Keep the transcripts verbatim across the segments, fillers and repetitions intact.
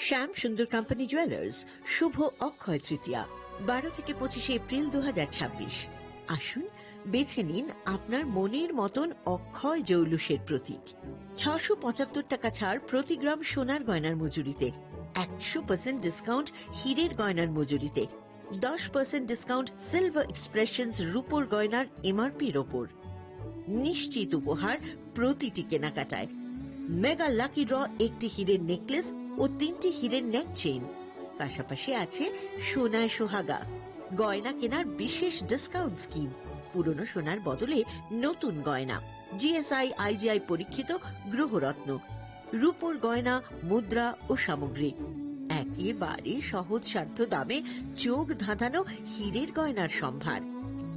শ্যাম সুন্দর company jewellers, শুভ অক্ষয় তৃতীয়া, বারো থেকে পঁচিশে এপ্রিল দু হাজার ছাব্বিশ। আসুন, বেছে নিন আপনার মনের মতন অক্ষয় জৌলুসের প্রতীক। ছশো পঁচাত্তর টাকা ছাড় প্রতি গ্রাম সোনার গয়নার মজুরিতে, একশো পার্সেন্ট ডিসকাউন্ট হীরের গয়নার মজুরিতে, দশ পার্সেন্ট ডিসকাউন্ট সিলভার এক্সপ্রেশনস রূপোর গয়নার এমআরপির ওপর। নিশ্চিত উপহার প্রতিটি কেনাকাটায়। মেগা লাকি ড্র, একটি হীরের নেকলেস ও তিনটি হীরের নেক চেইন। পাশাপাশি আছে সোনায় সোহাগা, গয়না কেনার বিশেষ ডিসকাউন্ট স্কিম, পুরনো সোনার বদলে নতুন গয়না। জিএসআই আইজিআই পরীক্ষিত গ্রহরত্ন, রূপোর গয়না, মুদ্রা ও সামগ্রী। একেবারে সহজসাধ্য দামে চোখ ধাঁধানো হীরের গয়নার সম্ভার।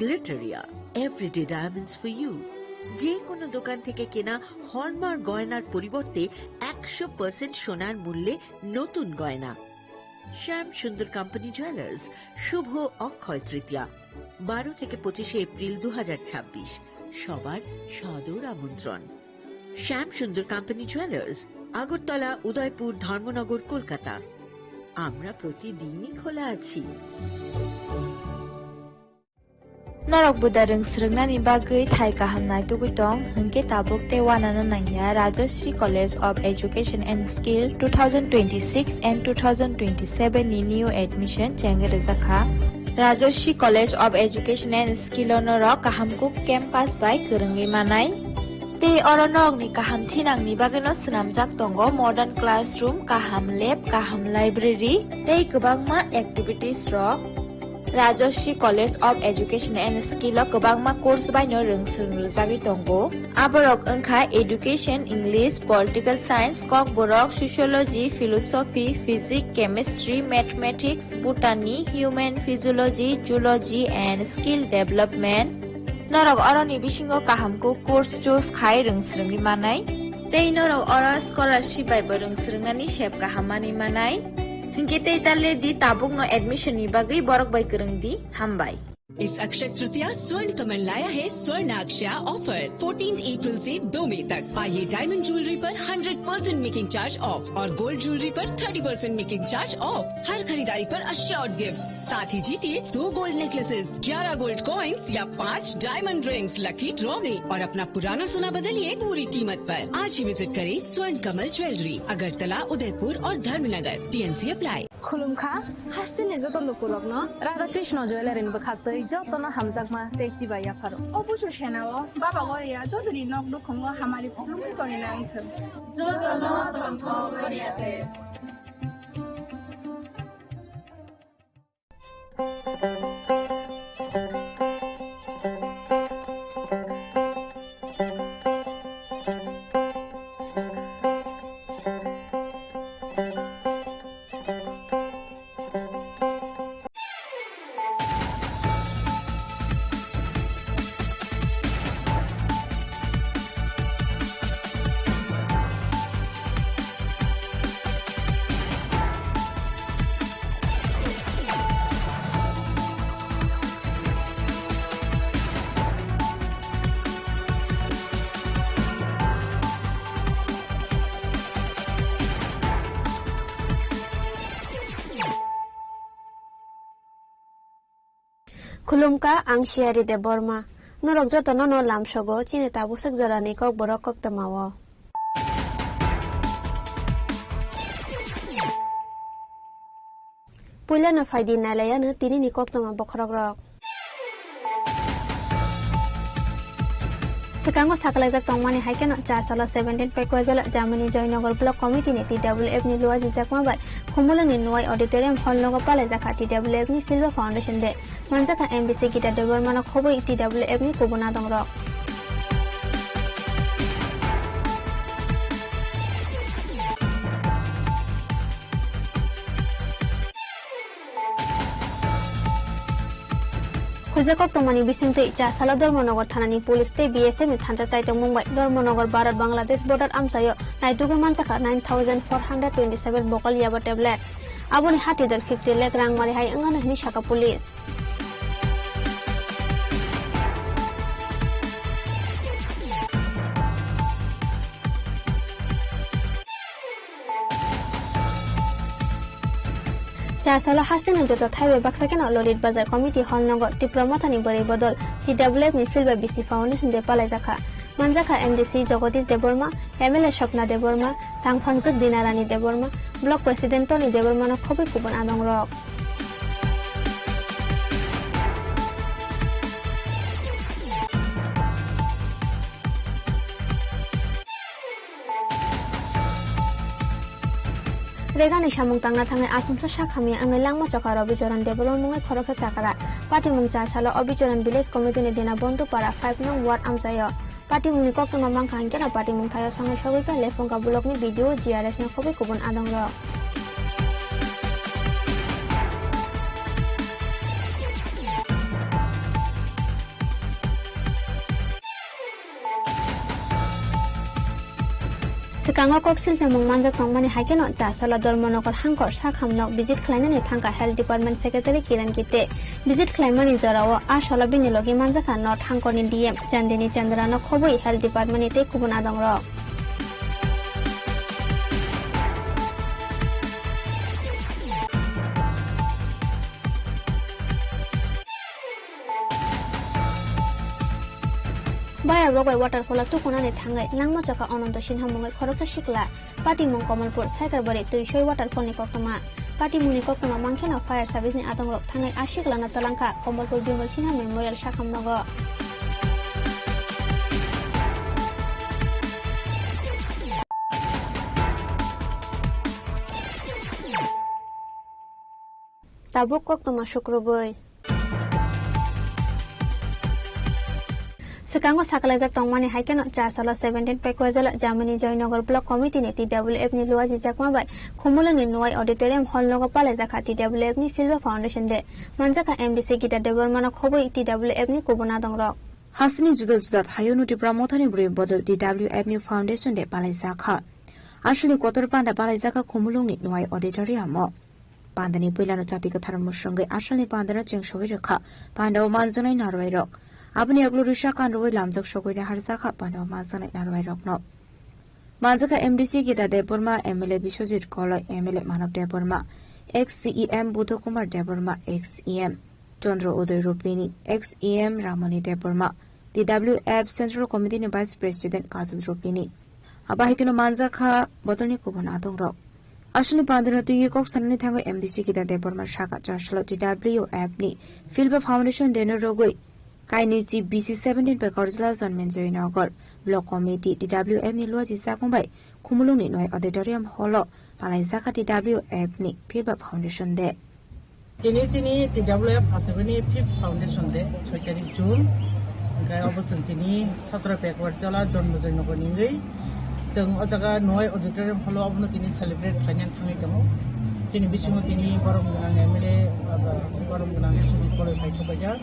Glitteria, everyday diamonds for you. যে কোনো দোকান থেকে কেনা হলমার্ক গয়নার পরিবর্তে একশো পার্সেন্ট সোনার মূল্যে নতুন গয়না। শ্যাম সুন্দর কোম্পানি জুয়েলার্স, শুভ অক্ষয় তৃতীয়া, বারো থেকে পঁচিশে এপ্রিল দু হাজার ছাব্বিশ। সবার সাদর আমন্ত্রণ। শ্যাম সুন্দর কোম্পানি জুয়েলার্স, আগরতলা, উদয়পুর, ধর্মনগর, কলকাতা। আমরা প্রতিদিনই খোলা আছি। Norok buda rwng swrwngnani bagwi thai kaham naitugwi tong, hwnkhe tabuk tei uanano nangya Rajashree College of Education and Skill two thousand twenty-six and two thousand twenty-seven ni new admission chengwi rwjakha. Rajashree College of Education and Skill o norok kaham kuk campus bai kwrwngwi manai. Tei oro norokni kaham thinangni bagwino swnamjak tongo modern classroom, kaham lab, kaham library tei kwbangma activities rok. Rajashree College of Education and Skill o kwbangma course baino rwng swrwng rwjagwi tongo. Aborok wngkha Education, English, Political Science, Kokborok, Sociology, Philosophy, Physics, Chemistry, Mathematics, Botany, Human Physiology, Zoology and Skill Development. Norok oroni bisingo kaham kuk course choose khai rwng swrwngwi manai. Tei norok oro scholarship bai bo rwng swrwngnani sep kaham manwi manai. Hinkhe tei ta le di, tabukno admission ni bagwi borok bai kwrwng di. Hambai. इस अक्षय तृतीया स्वर्ण कमल लाया है स्वर्ण Akshay offer. Fourteen April से दो मई तक पाइए डायमंड ज्वेलरी पर hundred percent making charge off और गोल्ड ज्वेलरी पर thirty percent making charge off. हर खरीदारी पर अश्योर्ड गिफ्ट, साथ ही जीतिए दो गोल्ड नेकलेसेस, ग्यारह गोल्ड कॉइंस या पाँच डायमंड रिंग्स लकी ड्रॉ में और अपना पुराना सोना बदलिए पूरी कीमत पर। आज ही विजिट करें स्वर्ण कमल ज्वेलरी, अगरतला, उदयपुर और Dharmanagar. TNC apply. Khulumkha, hasteni joto lukurokno Radha Krishna Jewellery ni bwkhaktwi jotono hamjakma tei chibai yapharo. O busu senao Baba Goria jotoni nok nukhungo hamari khulumwi tongwi nang thung. Jotono tongthok Goria de. Khulumkha, ang Siyari Debbarma. Norok jotono no lamsogo chini tabuk swk jorani kokborok koktwmao. Puilano phaidi nailaiyano tinini koktwma bokhorokrok. Swkango sakalaijak tongmani hai kheno char salo seventeen Pekwa jala Jamani Joynagar Block Committee ni T W F ni luajijakma bai Khumulwngni Nuai Auditorium Hall nogo palaijakha T W F ni Philwa Foundation Day. Manjakha M B C Gita Debbarmano khobwi T W F ni kubun adongrok. Huijak koktwmani bisingtwi char salo Dharmanagar thanani police tei B S F ni thansa chaitokmung bai Dharmanagar Bharat Bangladesh border amchaio naitugwi manjakha nine thousand four hundred twenty seven bokol yaba tablet. Aboni hati dor fifty lakh rang mari hai wngmano hinwi sakha police. Chasalo hasteni joto thaibai baksa kheno Lolit Bazar Committee Hall nogo Tipra Mothani bwrwi bodol T W F ni Field bai B C Foundation Day palaijakha. Manjakha M D C Jagadish Debbarma, M L A Swapna Debbarma, Tangphangjwk Dinarani Debbarma, Block President Tony Debbarmano khobwi kubun adongrok. Regani samung tangna thangwi achomsa sak hamya wngwi langma chokha Rabicharan Debbarma mungwi khoroksa chakra. Patimung cha salo Abicharan Village Committee ni Dinabondhu Para five nong ward amchaio. Patimungni koktwma mankha hinkhe no patimung thaio songwi sogwi kha Lephungka block ni B D O, G R S no khobwi kubun adongrok. Swkango kok silchimung manjak tongmani hai kheno Chasala Dharmanagar hangkor sakhamno visit khlainani thangkha Health Department Secretary Kiran Kite. Visit khlaimani jorao a salo bini logi manjakha North hangkorni D M Chandini Chandrano khobwi Health Department ni tei kubun adongrok. Bayarok bai waterfall o tukunani thangwi langma chokha Ananto Sinha mungwi khoroksa sikla. Patimung Kamalpur, Saikarbari, Twisoi waterfall ni koktwma. Patimungni koktwma mankhe no fire service ni adongrok thangwi a siklano twlangkha Kamalpur Bimal Sinha Memorial sakham nogo. Tabuk koktwma sukrubwi. Swkango sakalaijak tongmani hai kheno Chasalo seventeen Pekwajala Jamini Joynagar Block Committee ni T W F ni luajijakma bai Khumulwngni Nuai Auditorium Hall nogo palaijakha T W F ni Field Foundation Day. Manjakha M D C Gita Debbarmano khobwi T W F ni kubun adongrok. Hasteni juda juda thaio no Tipra Mothani bwrwi bodol T W F ni Foundation Day palaijakha. Aswkni kotor panda palaijakha Khumulwngni Nuai Auditorium o. Pandani puilano chati kwthar mwswngwi asalni pandano cheng sogwi rwkha. Pandao manjaknai narwai rok. Aboni ulo rwsa kan rwui lamjak sogwi naharjakha pandao manjaknai narwai rokno. Manjakha M D C Gita Debbarma, M L A Biswajit Koloi, M L A Manav Debbarma, ex C E M Budhyo Kumar Debbarma, ex E M Chandra Uday Rupini, ex E M Ramani Debbarma, T W F Central Committee ni Vice President Kajal Rupini. Abo hai kheno manjakha bodolni kubun adongrok. Aswkni pandano twiwi kok sanani thangwi M D C Gita Debbarma sakha Chasalo T W F ni Field Foundation Day no rwgwi kainwi chi B C seventeen Pekwajala Janminjoy Nagar Block Committee T W F ni luajijakma bai Khumulwngni Nuai Auditorium Hall o palaijakha T W F ni Field Foundation Day. Tini chini T W F Hachurani fifth Foundation Day, soi tarik June. Hingke obo chwng tini sotro Pekwajala Janminjoy Nagar ni wngwi chwng o jaga Nuai Auditorium Hall o obono tini celebrate khlainani thangwi tongo. Chini bisingo tini borom gwnang M L A, abo borom gwnang Biswajit Koloi phai sokpaijak.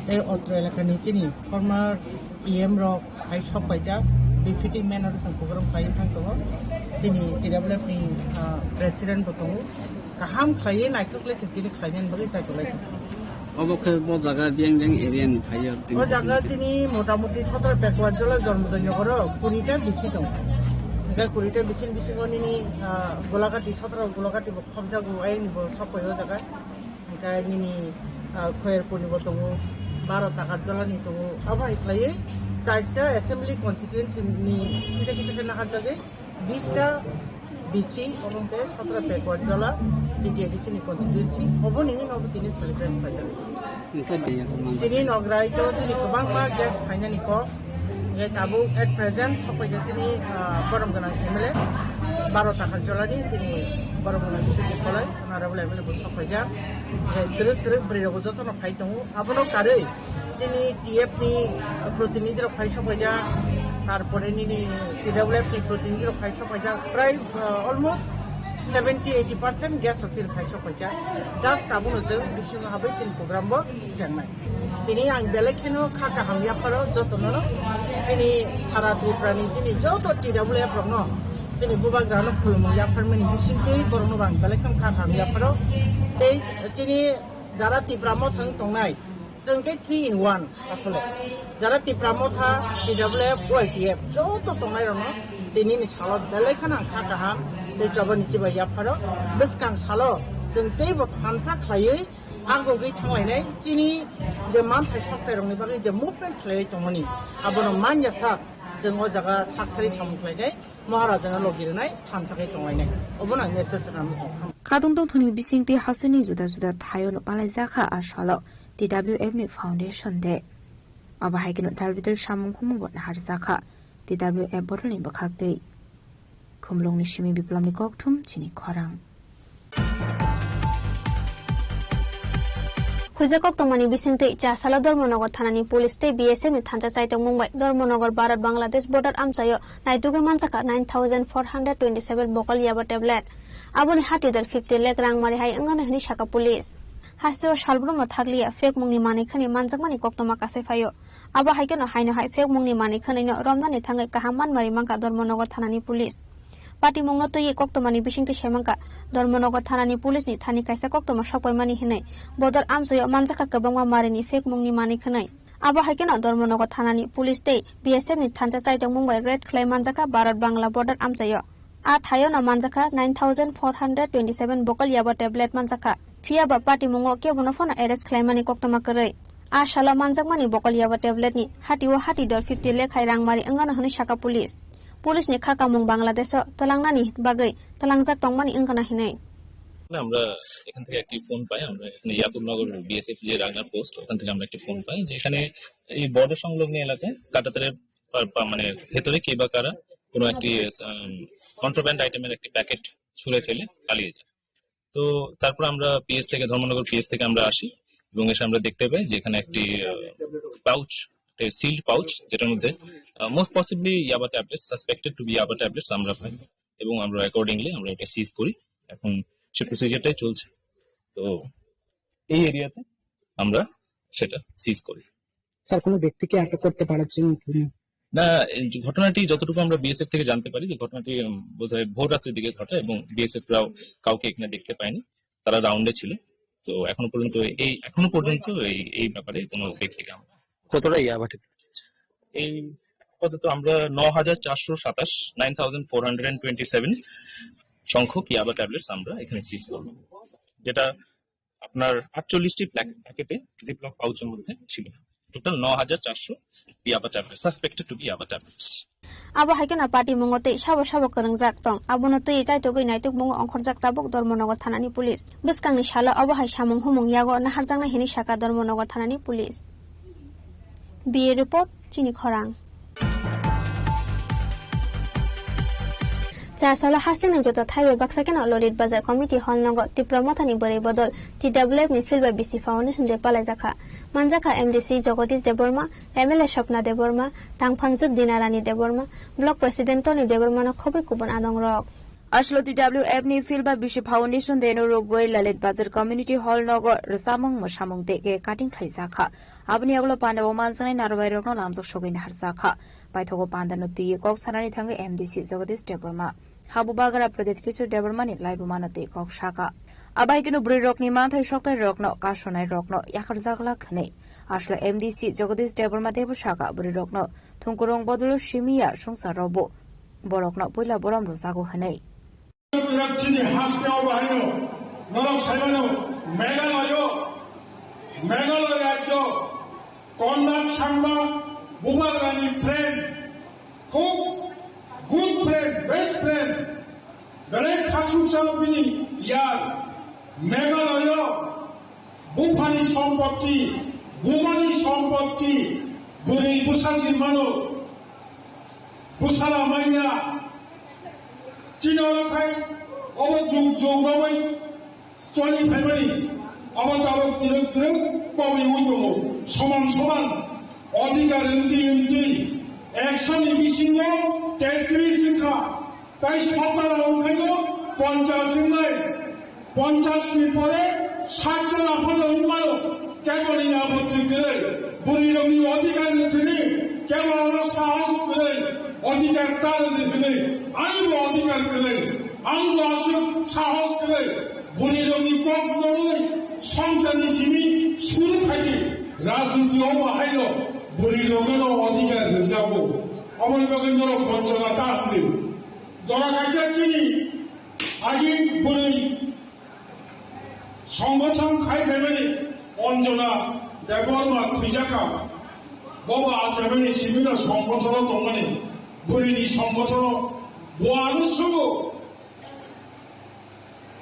Tei otro elakani chini former E M rok hai sok paijak, befitting manner o chwng program khlaiwi thang tongo. Chini T W F ni, ah, president bo tongo. Kaham khlaiwi naithok le chwng tini khlainani bagwi chaikolai tongo. Obo khe bo jaga biyang biyang area ni phaiyo. O jaga chini motamuti sotro Pekwajala Janminjoy Nagar o kuri ta bisi tongo. Hingke kuri ta bisi ni bisingo nini, ah, Golagati, sotro Golagati bo khobjago, ayang ni bo sok pai o jaga. Hingke nini, ah, Khoyerpur ni bo tongo, baro Takarjala ni tongo. Abo hai khlaiwi charta assembly constituency ni kisa kisa khe naharjagwi bista B C obo hingke satra Pekwajala T T A D C ni constituency obo nini nogo tini celebrate khlaijak. Hingke biyang manjak. Chini nograi to chini kwbangma guest phainani kok. Hingke tabuk at present sokphaikha chini, ah, borom gwnang M L A, baro Takarjala ni chini borom gwnang Biswajit Koloi. Honorable M L A bo sokphaijak. Hingke twrwk twrwk bwrwi rok jotono phai tongo. Abono karwi chini T F ni protinidhi rok phai sokphaijak. Tarpore nini T W F ni protinidhi rok phai sokphaijak. Prai, uh, almost seventy eighty percent guest rok chini phai sokphaijak. Just abono chwng bisingo habwi chini program bo chengnai. Tini ang belai kheno kha kaham yapharo jotono no. Chini sara Tripura ni chini joto T W F rok no chini bubagra no khulumung yapharmani bisingtwi borok no ang belai kheno kha kaham yapharo. Tei chini jara Tipra Motha wng tongnai, chwng khe three in one asole. Jara Tipra Motha, T W F, Y T F joto tongnai rok no tini ni salo belai kheno ang kha kaham tei chobani chibai yapharo. Bwskang salo Chwng teibo thansa khlaiwi agogwi thanglainai, chini je manthai soktairokni bagwi je movement khlaiwi tongmani, abono manya sak chwng o jaga sakthari samung khlainai, Maharajano logi rwnai, thansa khe tonglainai. Obono ang message rwna muchung. Khatungtong thani bisingtwi hasteni juda juda thaio no palaijak kha a salo T W F ni Foundation Day. Abo hai kheno dalbital samung humung bo naharjak kha T W F bodolni bwkhaktwi. Khumlungni simi Biplomni kokthum chini khorang. Khujak koktwmani bisingtwi chasalo Dharmanagar thanani police tei B S F ni thansa chaitokmung bai Dharmanagar Bharat Bangladesh border amchaio naitugwi manjakha nine thousand four hundred twenty seven bokol yaba tablet. Aboni hati dor fifty lakh rang mari hai wngkha hwnwi sakha police. Hasteo salbrumno thakliya fake mungni manwi khwnwi manjakmani koktwma kasai phaio. Abo hai kheno haino hai fake mungni manwi khwnwino romnani thangwi kaham manmari mankha Dharmanagar thanani police. Patimungno twiwi koktwmani bisingtwi sai mankha Dharmanagar thanani police ni thani kaisa koktwma sokpaimani hinwi bodol amchaio manjakha kwbangma marini fake mungni manwi khwnwi. Abo hai kheno Dharmanagar thanani police tei B S F ni thansa chaitokmung bai raid khlai manjakha Bharat Bangla border amchaio. A thaio no manjakha nine thousand four hundred twenty seven bokol yaba tablet manjakha. Phiya ba patimungo kebono phano arrest khlaimani koktwma kwrwi. A salo manjakmani bokol yaba tablet ni hatio hati dor fifty lakh hai rang mari wngano hwnwi sakha police. Police ni kha kamung Bangladesh o twlangnani bagwi twlangjak tongmani wngkha na hinwi. আমরা এখান থেকে একটি ফোন পাই, আমরা এখানে ইয়াকুবনগর বিএসএফ যে রাঙ্গার পোস্ট, ওখান থেকে আমরা একটি ফোন পাই যে এখানে এই বর্ডার সংলগ্ন এলাকায় কাটাতারের পা-, পা-, মানে ভেতরে কে বা কারা কোনো একটি, আম, কন্ট্রোব্যান্ড আইটেমের একটি প্যাকেট ছুঁড়ে ফেলে পালিয়ে যায়। তো তারপর আমরা পিএস থেকে, ধর্মনগর পিএস থেকে আমরা আসি এবং এসে আমরা দেখতে পাই যে এখানে একটি, আহ, পাউচ, একটা সিলড পাউচ, যেটার মধ্যে, আহ, মোস্ট পসিবলি ইয়াবা ট্যাবলেট, সাসপেক্টেড টু বি ইয়াবা ট্যাবলেটস আমরা পাই এবং আমরা অ্যাকর্ডিংলি আমরা এটা সিজ করি। এখন সে প্রসিজারটাই চলছে। তো এই এরিয়াতে আমরা সেটা সিজ করি। স্যার, কোনো ব্যক্তিকে আটক করতে পারছেন কি? না, এই যে ঘটনাটি যতটুকু আমরা বিএসএফ থেকে জানতে পারি যে ঘটনাটি, উম, বোধহয় ভোর রাত্রির দিকে ঘটে এবং বিএসএফ রাও কাউকে এখানে দেখতে পায়নি, তারা রাউন্ডে ছিল। তো এখনো পর্যন্ত এই, এখনো পর্যন্ত এই, এই ব্যাপারে কোনো ব্যক্তিকে আমরা কতটা ইয়াবা ঠিক এই আপাতত আমরা ন হাজার চারশো সাতাশ, nine thousand four hundred twenty seven সংখ্যক ইয়াবা ট্যাবলেটস আমরা এখানে সিজ করলাম, যেটা আপনার আটচল্লিশটি প্যাক-, প্যাকেটে জিপলক পাউচের মধ্যে ছিল। টোটাল ন হাজার চারশো ইয়াবা ট্যাবলেট, সাসপেক্টেড টু বি ইয়াবা tablets. Abo hai kheno patimungo tei sabo sabo kwrwngjak tong, abono twiwi chaitogwi naitukmungo ongkhorjak tabuk Dharmanagar thanani police. Bwskangni salo abo hai samung humung yago naharjaknai hinwi sakha Dharmanagar thanani police. B A report, chini khorang. Chasalo hasteni joto thaibai baksa kheno Lolit Bazar Committee Hall nogo Tipra Mothani bwrwi bodol T W F ni Phil bai Bisi Foundation Day palaijakha. Manjakha M D C Jagadish Debbarma, M L A Swapna Debbarma, Tangphangjwk Dinarani Debbarma, Block President Tony Debbarmano khobwi kubun adongrok. Aslo T W F ni Phil bai Bisi Foundation Day no rwgwi Lalit Bazar Community Hall nogo rwchapmung mwsamung tei cake cutting khlaijakha. Aboni yagulo pandao manjaknai narwai rokno lamjak sogwi naharjakha. Paithago pandano twiwi kok sanani thangwi M D C Jagadish Debbarma, Habubagra Pradyut Kishore Debbarmani laibumano twi kok sakha. Abai kheno bwrwi rokni manthai soktai rokno kasonai rokno yakarjak lak hwnwi. Aslo M D C Jagadish Debbarma teibo sakha bwrwi rokno thungkurung bodolo simiya songsa rokbo borokno puila borom rwjago hwnwi. Chini haste o bahaino norok saimano Meghalaya, Meghalaya rajyo Conrad Sangma Bubagrani friend, khub good friend, best friend, belai khasuksa bini yar. Meghalaya buphani sompotti, bumani sompotti, bwrwi bwsa si mano, bwsala manya, chini oro khai obo jug jug romwi choli phaimani, obo tabuk twrwk twrwk komiui tongo, soman soman odhikar wngtwi wngtwi ekshoni bisingo tetris wngkha. Tai sotara wngkhaino ponchas wngnai, ponchas ni pore sat jon aphano wngmano, keboni apotti kwrwi, bwrwi rokni odhikar ni thani keboni sahos kwrwi, odhikar ta rwdi hwnwi, ani bo odhikar kwrwi, ang bo aswk sahos kwrwi, bwrwi rokni kok nongwi songchar ni simi suru khaidi, rajniti o bahaino bwrwi rokno odhikar rwjago, aboni bagwi norok ponchona ta hwnwi. Jora kaisa chini agi bwrwi Songgothon khai phaimani Anjana Debbarma thwijakha. Bobo achaimani simi no songgothon o tongmani, bwrwi ni songgothon o bo ano sugo.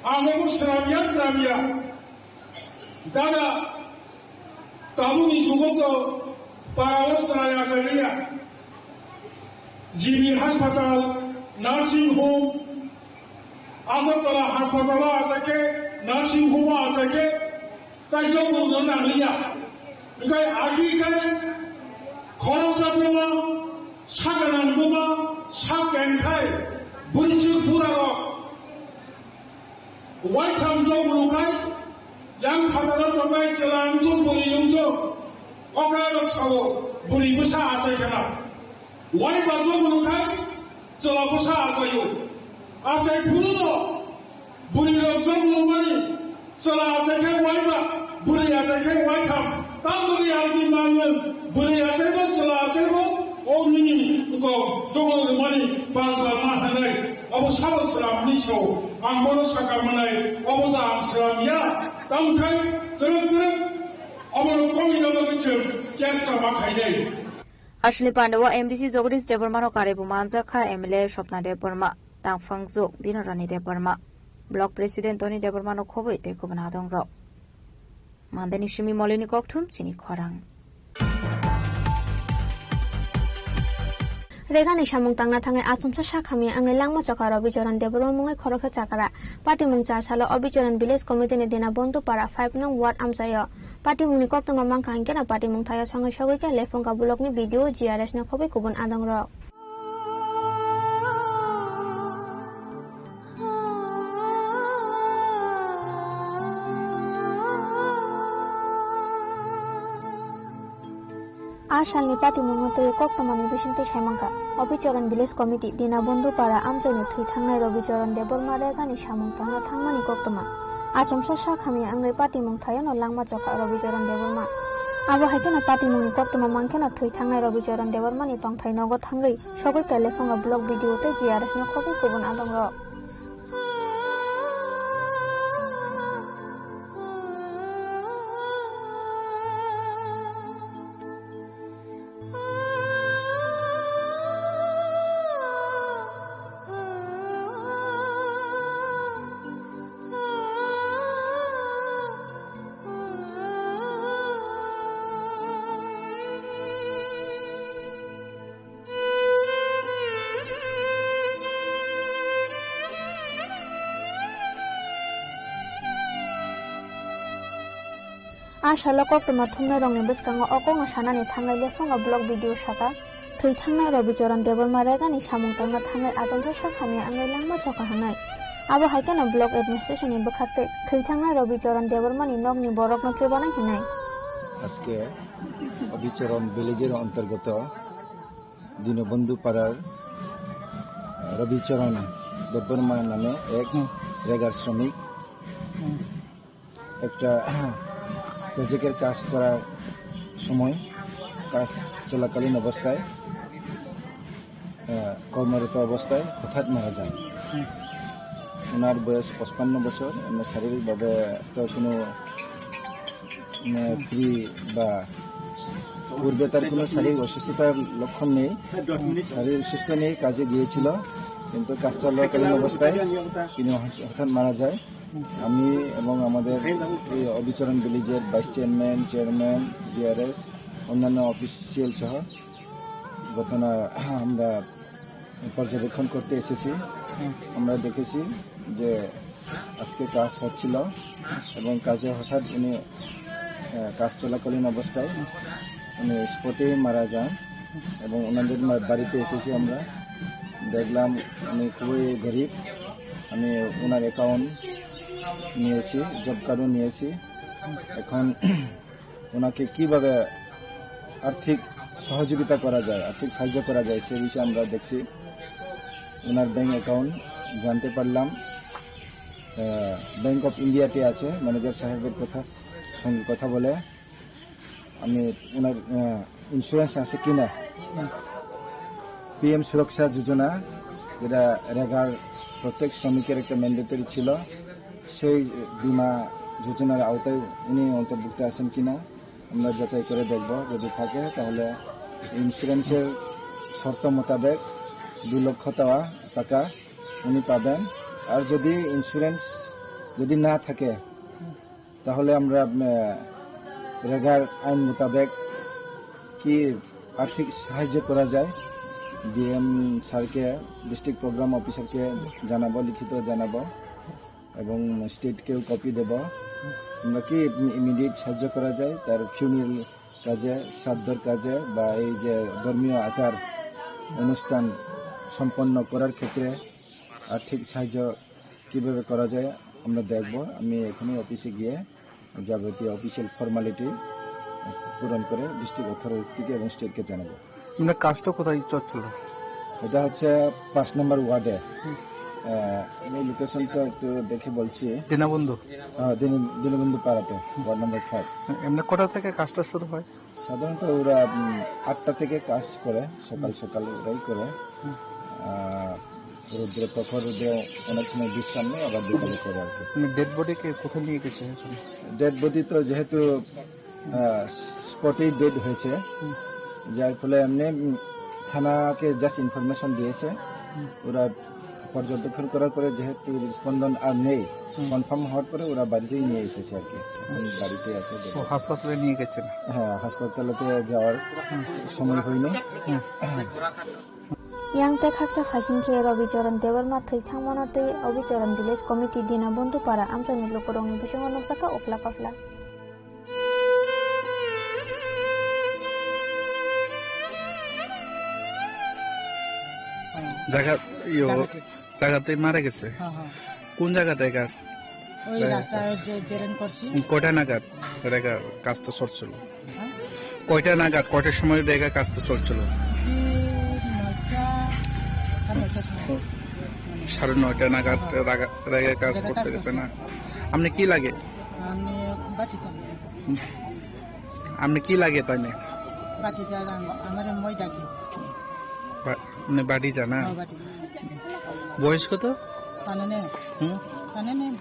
Ang abo sramya tramya. Dada, tabukni jugo to para o chwrai achai liya. G B hospital, nursing home, Agartala hospital o achai khe, nursing home o achai khe, tai jok rok no nang liya. Hingkhe agi khe khoroksa buma, sak gwnang buma, sak keng khai, bwrwi chwng bura rok. Waitham jok rok khai, yang phataro tongnai chwla wngthok, bwrwi wngthok, okra rok sao, bwrwi bwsa achai khana. Waiba jok rok khai, chwla bwsa achaio. Achai phuru no, bwrwi rok jok rok mani, chwla achai khai waiba, bwrwi achai khai waitham. Tamoni ang di manwi, bwrwi achaibo, chwla achaibo, o nini kok jok rok mani, bajra ma hanai. Obo sabo sramni so, ang bono saka manai, obo da ang sram ya. Tamkhai, kwrwk kwrwk, obono komi nogwi chwng chesta ma khainai. Aswkni pandao M D C Jagadish Debbarmano karwi bo manjak kha M L A Swapna Debbarma, tangphang jwk Dinarani Debbarma, Block President Tony Debbarmano khobwi tei kubun adongrok. Mandeni simi Molini kokthum chini khorang. Regani samung tangna thangwi achomsa sak hamya wngwi langma chokha Rabi Choron Debbarma mungwi khoroksa chakra. Patimung cha salo Obichoron Village Committee ni Dinabondhu Para five nong ward amchaio. Patimungni koktwma mankha hinkhe no patimung thaio songwi sogwi khe Lephunga block ni B D O G R S no khobwi kubun adongrok. A salni patimungno twiwi koktwmani bisingtwi saimankha, Obichoron Village Committee, Dinabondhu Para amchaini thwi thangnai Rabi Choron Debbarma regani samung tangna thangmani koktwma. Achomsa sak hamya wngwi patimung thaiono langma chokha Rabi Choron Debbarma. Abo hai kheno patimungni koktwma mankheno thwi thangnai Rabi Choron Debbarmani tongthai nogo thangwi sogwi kha Lephunga Block B D O tei G R S no khobwi kubun adongrok. A salo koktwma thumnairokni bwskango o kokno sanani thangwi Lephunga Block B D O saka, thwi thangnai Rabi Choron Debbarma regani samung tangna thangwi achomsa sak hamya wngwi langma chokha hwnwi. Abo hai kheno Block Administration ni bwkhaktwi thwi thangnai Rabi Choron Debbarmani nokni borokno chubanai hwnwi. আজকে অবিচরণ ভিলেজের অন্তর্গত দীনবন্ধু পাড়ার রবিচরণ দেববর্মা নামে এক রেগার শ্রমিক একটা প্রজেক্টের কাজ করার সময়, কাজ চলাকালীন অবস্থায়, আহ, কর্মরত অবস্থায় হঠাৎ মারা যান। ওনার বয়স পঁচপান্ন বছর। এমনি শারীরিকভাবে তো কোনো, মানে, ফ্রি বা পূর্বে তার কোনো শারীরিক অসুস্থতার লক্ষণ নেই। শারীরিক সুস্থ নেই, কাজে গিয়েছিল, কিন্তু কাজ চলাকালীন অবস্থায় তিনি হঠাৎ মারা যায়। আমি এবং আমাদের এই অবিচরণ ভিলেজের ভাইস চেয়ারম্যান, চেয়ারম্যান, ডিআরএস, অন্যান্য অফিসিয়াল সহ ঘটনা আমরা পর্যবেক্ষণ করতে এসেছি। আমরা দেখেছি যে আজকে কাজ হচ্ছিল এবং কাজে হঠাৎ উনি, আহ, কাজ চলাকালীন অবস্থায় উনি স্পটেই মারা যান এবং ওনাদের মা-, বাড়িতে এসেছি আমরা, দেখলাম উনি খুবই গরিব। আমি ওনার অ্যাকাউন্ট নিয়েছি, জব কার্ডও নিয়েছি। এখন ওনাকে কিভাবে আর্থিক সহযোগিতা করা যায়, আর্থিক সাহায্য করা যায়, সে বিষয়ে আমরা দেখছি। ওনার ব্যাংক অ্যাকাউন্ট জানতে পারলাম, আহ, ব্যাংক অফ ইন্ডিয়াতে আছে। ম্যানেজার সাহেবের কথা, সঙ্গে কথা বলে আমি ওনার, আহ, ইন্স্যুরেন্স আছে কিনা, পিএম সুরক্ষা যোজনা, যেটা রেগার প্রত্যেক শ্রমিকের একটা ম্যান্ডেটরি ছিল, সেই বিমা যোজনার আওতায় উনি অন্তর্ভুক্ত আছেন কিনা আমরা যাচাই করে দেখব। যদি থাকে, তাহলে ইন্স্যুরেন্সের শর্ত মোতাবেক দুই লক্ষ টাকা, টাকা উনি পাবেন। আর যদি ইন্স্যুরেন্স যদি না থাকে, তাহলে আমরা, আহ, রেগার আইন মোতাবেক কি আর্থিক সাহায্য করা যায়, ডিএম স্যারকে, ডিস্ট্রিক্ট প্রোগ্রাম অফিসারকে জানাবো, লিখিত জানাবো এবং স্টেটকেও কপি দেব। আমরা কি ইমিডিয়েট সাহায্য করা যায়, তার ফিউনারাল কাজে, শ্রাদ্ধর কাজে বা এই যে ধর্মীয় আচার অনুষ্ঠান সম্পন্ন করার ক্ষেত্রে আর্থিক সাহায্য কিভাবে করা যায় আমরা দেখব। আমি এখনই অফিসে গিয়ে যাবতীয় অফিসিয়াল ফর্মালিটি পূরণ করে ডিস্ট্রিক্ট অথরিটিকে এবং স্টেটকে জানাবো। মানে কাজটা কোথায় চলছিল? এটা হচ্ছে পাঁচ নম্বর ওয়ার্ডে। হুম। আহ, আমি লোকেশনটা একটু দেখে বলছি। দীনবন্ধু। আহ, দীন-, দীনবন্ধু পাড়াতে, ওয়ার্ড নম্বর ফাইভ। এমনি কটা থেকে কাজটা শুরু হয়? সাধারণত ওরা, উম, আটটা থেকে কাজ করে, সকাল হুম। সকাল ওরাই করে। হুম। আহ, রৌদ্রে, প্রখর রৌদ্রে অনেক সময় বিশ্রাম নেয়, আবার বিকালে করে আর কি। মানে ডেড বডিকে কোথায় নিয়ে গেছে এখন? ডেড বডি তো যেহেতু, আহ, স্পটেই ডেড হয়েছে, হুম। যার ফলে এমনি, উম, থানাকে জাস্ট ইনফরমেশন দিয়েছে। হুম। ওরা পর্যবেক্ষণ করার পরে যেহেতু রেসপন্ডেন্ট আর নেই, হুম। কনফার্ম হওয়ার পরে ওরা বাড়িতেই নিয়ে এসেছে আর কি। এখন বাড়িতেই আছে। ও, হাসপাতালে নিয়ে গেছেন? হ্যাঁ, হাসপাতালেতে যাওয়ার হুম। সময় হয়নি। হুম। Yang tei khaksa phaising khe Robi Choron Debbarma thwi thangmano tei Obi Choron Village Committee Dina Bondupara amchaini lukurokni bisingo nukjakha uphla kophla. জায়গা, ইয়ো, জায়গাতে। জায়গাতে মারা গেছে? হ্যাঁ, হ্যাঁ। কোন জায়গাতে গাছ? ওই হ্যাঁ। রাস্তার যে ড্রেন করছি। কয়টা নাগাদ রেগা কাজটা চলছিল? হ্যাঁ? কয়টা নাগাদ, কয়টার সময় রেগা কাজটা চলছিল? এই নয়টা, সাড়ে নয়টার সময়। সাড়ে নয়টা নাগাদ হ্যাঁ। রাগা-, রেগা কাজ রেগা করতে কাজ গেছে করছে। না? আপনি কি লাগে? আমি বাটি চালাই। আপনি কি লাগে তাই না? বাটি চালাই, আমার মই ডাকি। বা-, মানে বাড়ি জানা? হ্যাঁ, বাড়ি। বয়স কত? কাননে। হুম? কাননে বয়স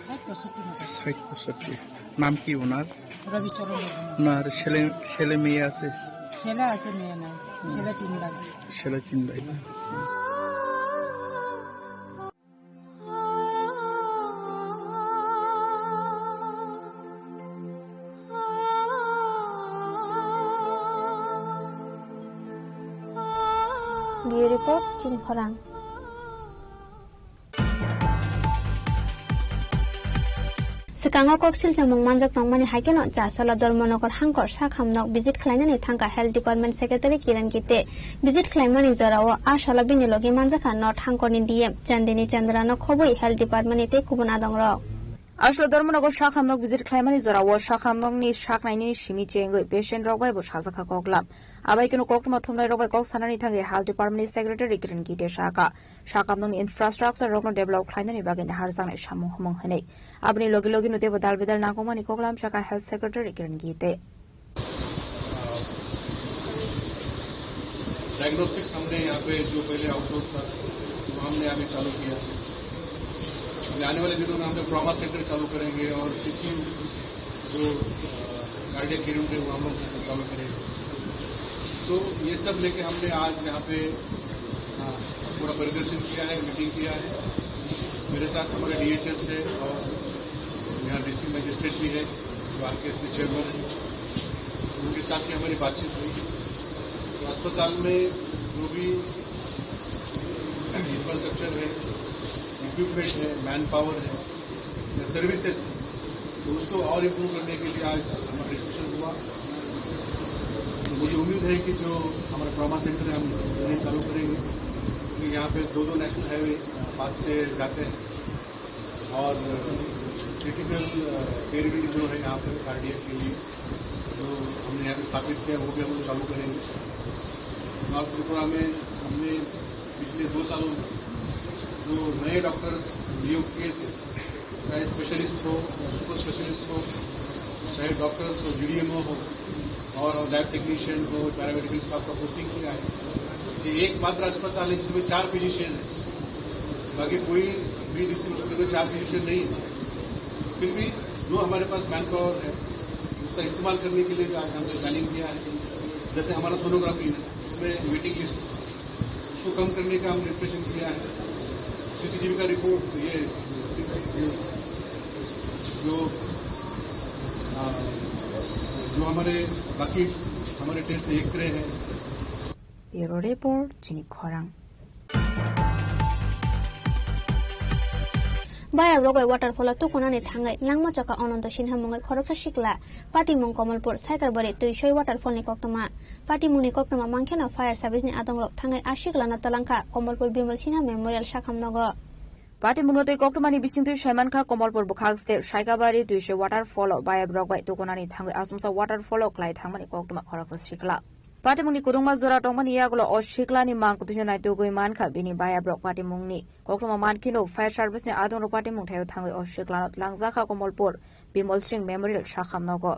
ষাট পঁয়ষট্টি মতো। ষাট পঁয়ষট্টি। নাম কি ওনার? রবিচরণ বর্মন। ওনার ছেলে, ছেলে মেয়ে আছে? ছেলে আছে, মেয়ে নাই। হুম। ছেলে তিন ভাই। ছেলে তিন ভাই। Bureau Report, Chini Khorang. Swkango kok silchimung manjak tongmani hai kheno Chasala Dharmanagar hangkor sakhamnok visit khlainani thangkha Health Department Secretary Kiran Gite. Visit khlaimani jorao a salo bini logi manjakha North hangkorni D M Chandini Chandrano khobwi Health Department ni tei kubun adongrok. Aswk Dharmanagar sakhamnok visit khlaimani jorao sakhamnokni saknaini simi chengwi patient rok bai bo sajakha koklam. Abai kheno koktwma thumnai rok bai kok sanani thangwi Health Department ni Secretary Kiran Gite sakha, sakhamnokni infrastructure rokno develop khlainani bagwi naharjaknai samung humung hwnwi. Aboni logi logi no teibo dal bedal nangkukmani koklam sakha Health Secretary Kiran Gite. Diagnostics हमने यहाँ पे जो पहले आउटसोर्स था, वो हमने अभी चालू किया। अभी आने वाले दिनों में हम लोग ट्रॉमा सेंटर चालू करेंगे और सीसीयू जो, अ, कार्डियक यूनिट है, वो हम लोग चालू करेंगे। तो ये सब लेके हमने आज यहाँ पे, अ, पूरा परिदर्शन किया है, मीटिंग किया है। मेरे साथ हमारे डीएचएस है और यहाँ डिस्ट्रिक्ट मजिस्ट्रेट भी है, जो आरकेएस के चेयरमैन है। उनके साथ भी हमारी बातचीत हुई। तो अस्पताल में जो भी इंफ्रास्ट्रक्चर है, इक्विपमेंट है, मैन पावर है, या सर्विसेज, तो उसको और इम्प्रूव करने के लिए आज हमारा डिस्कशन हुआ। तो मुझे उम्मीद है कि जो हमारा ट्रॉमा सेंटर है, हम उन्हें चालू करेंगे, क्योंकि यहाँ पे दो दो नेशनल हाईवे, अ, पास से जाते हैं और क्रिटिकल, अ, केयर यूनिट जो है यहाँ पे कार्डियक के लिए, जो हमने यहाँ पे स्थापित किया, वो भी हम लोग चालू करेंगे। नॉर्थ त्रिपुरा में हमने पिछले दो सालों में जो नए डॉक्टर्स नियुक्त किए थे, चाहे स्पेशलिस्ट हो या सुपर स्पेशलिस्ट हो, चाहे डॉक्टर्स हो, जीडीएमओ हो और लैब टेक्नीशियन हो, पैरामेडिकल स्टाफ का पोस्टिंग किया है, ये एकमात्र अस्पताल है जिसमें चार फिजिशियन है। बाकी कोई भी डिस्ट्रिक्ट हॉस्पिटल में चार फिजिशियन नहीं है। फिर भी जो हमारे पास मैन पावर है, उसका इस्तेमाल करने के लिए आज हमने प्लानिंग किया है। जैसे हमारा सोनोग्राफी है, उसमें वेटिंग लिस्ट, उसको कम करने का हमने डिस्कशन किया है। सीसीटीवी का रिपोर्ट, ये, ये जो, आ, जो हमारे बाकी हमारे टेस्ट एक्सरे है, Bureau Report, Chini Khorang. Bayap rok bai waterfall o tukunani thangwi langma choka Ananto Sinha mungwi khoroksa sikla, patimung Komolpur, Saikarbari, Twisoi waterfall ni koktwma. Patimung ni koktwma mankheno fire service ni adong rok thangwi a sikla no twlangkha Komolpur Bimal Sinha Memorial sakham nogo. Patimung no twi koktwma ni bisingtwi saimankha Komolpur bwkhak state Saikarbari Twisoi waterfall o bayap rok bai tukunani thangwi asumsa waterfall o klai thangmani koktwma khoroksa sikla. Patimungni kwdwngma jora tongmani yagulo o siklani mang kwthwino naitugwi mankha bini bayabrok. Patimungni koktwma mankhino fire service ni adongrok patimung thaio thangwi o siklano twlangjakha Komolpur Bimol Singh Memorial sakham nogo.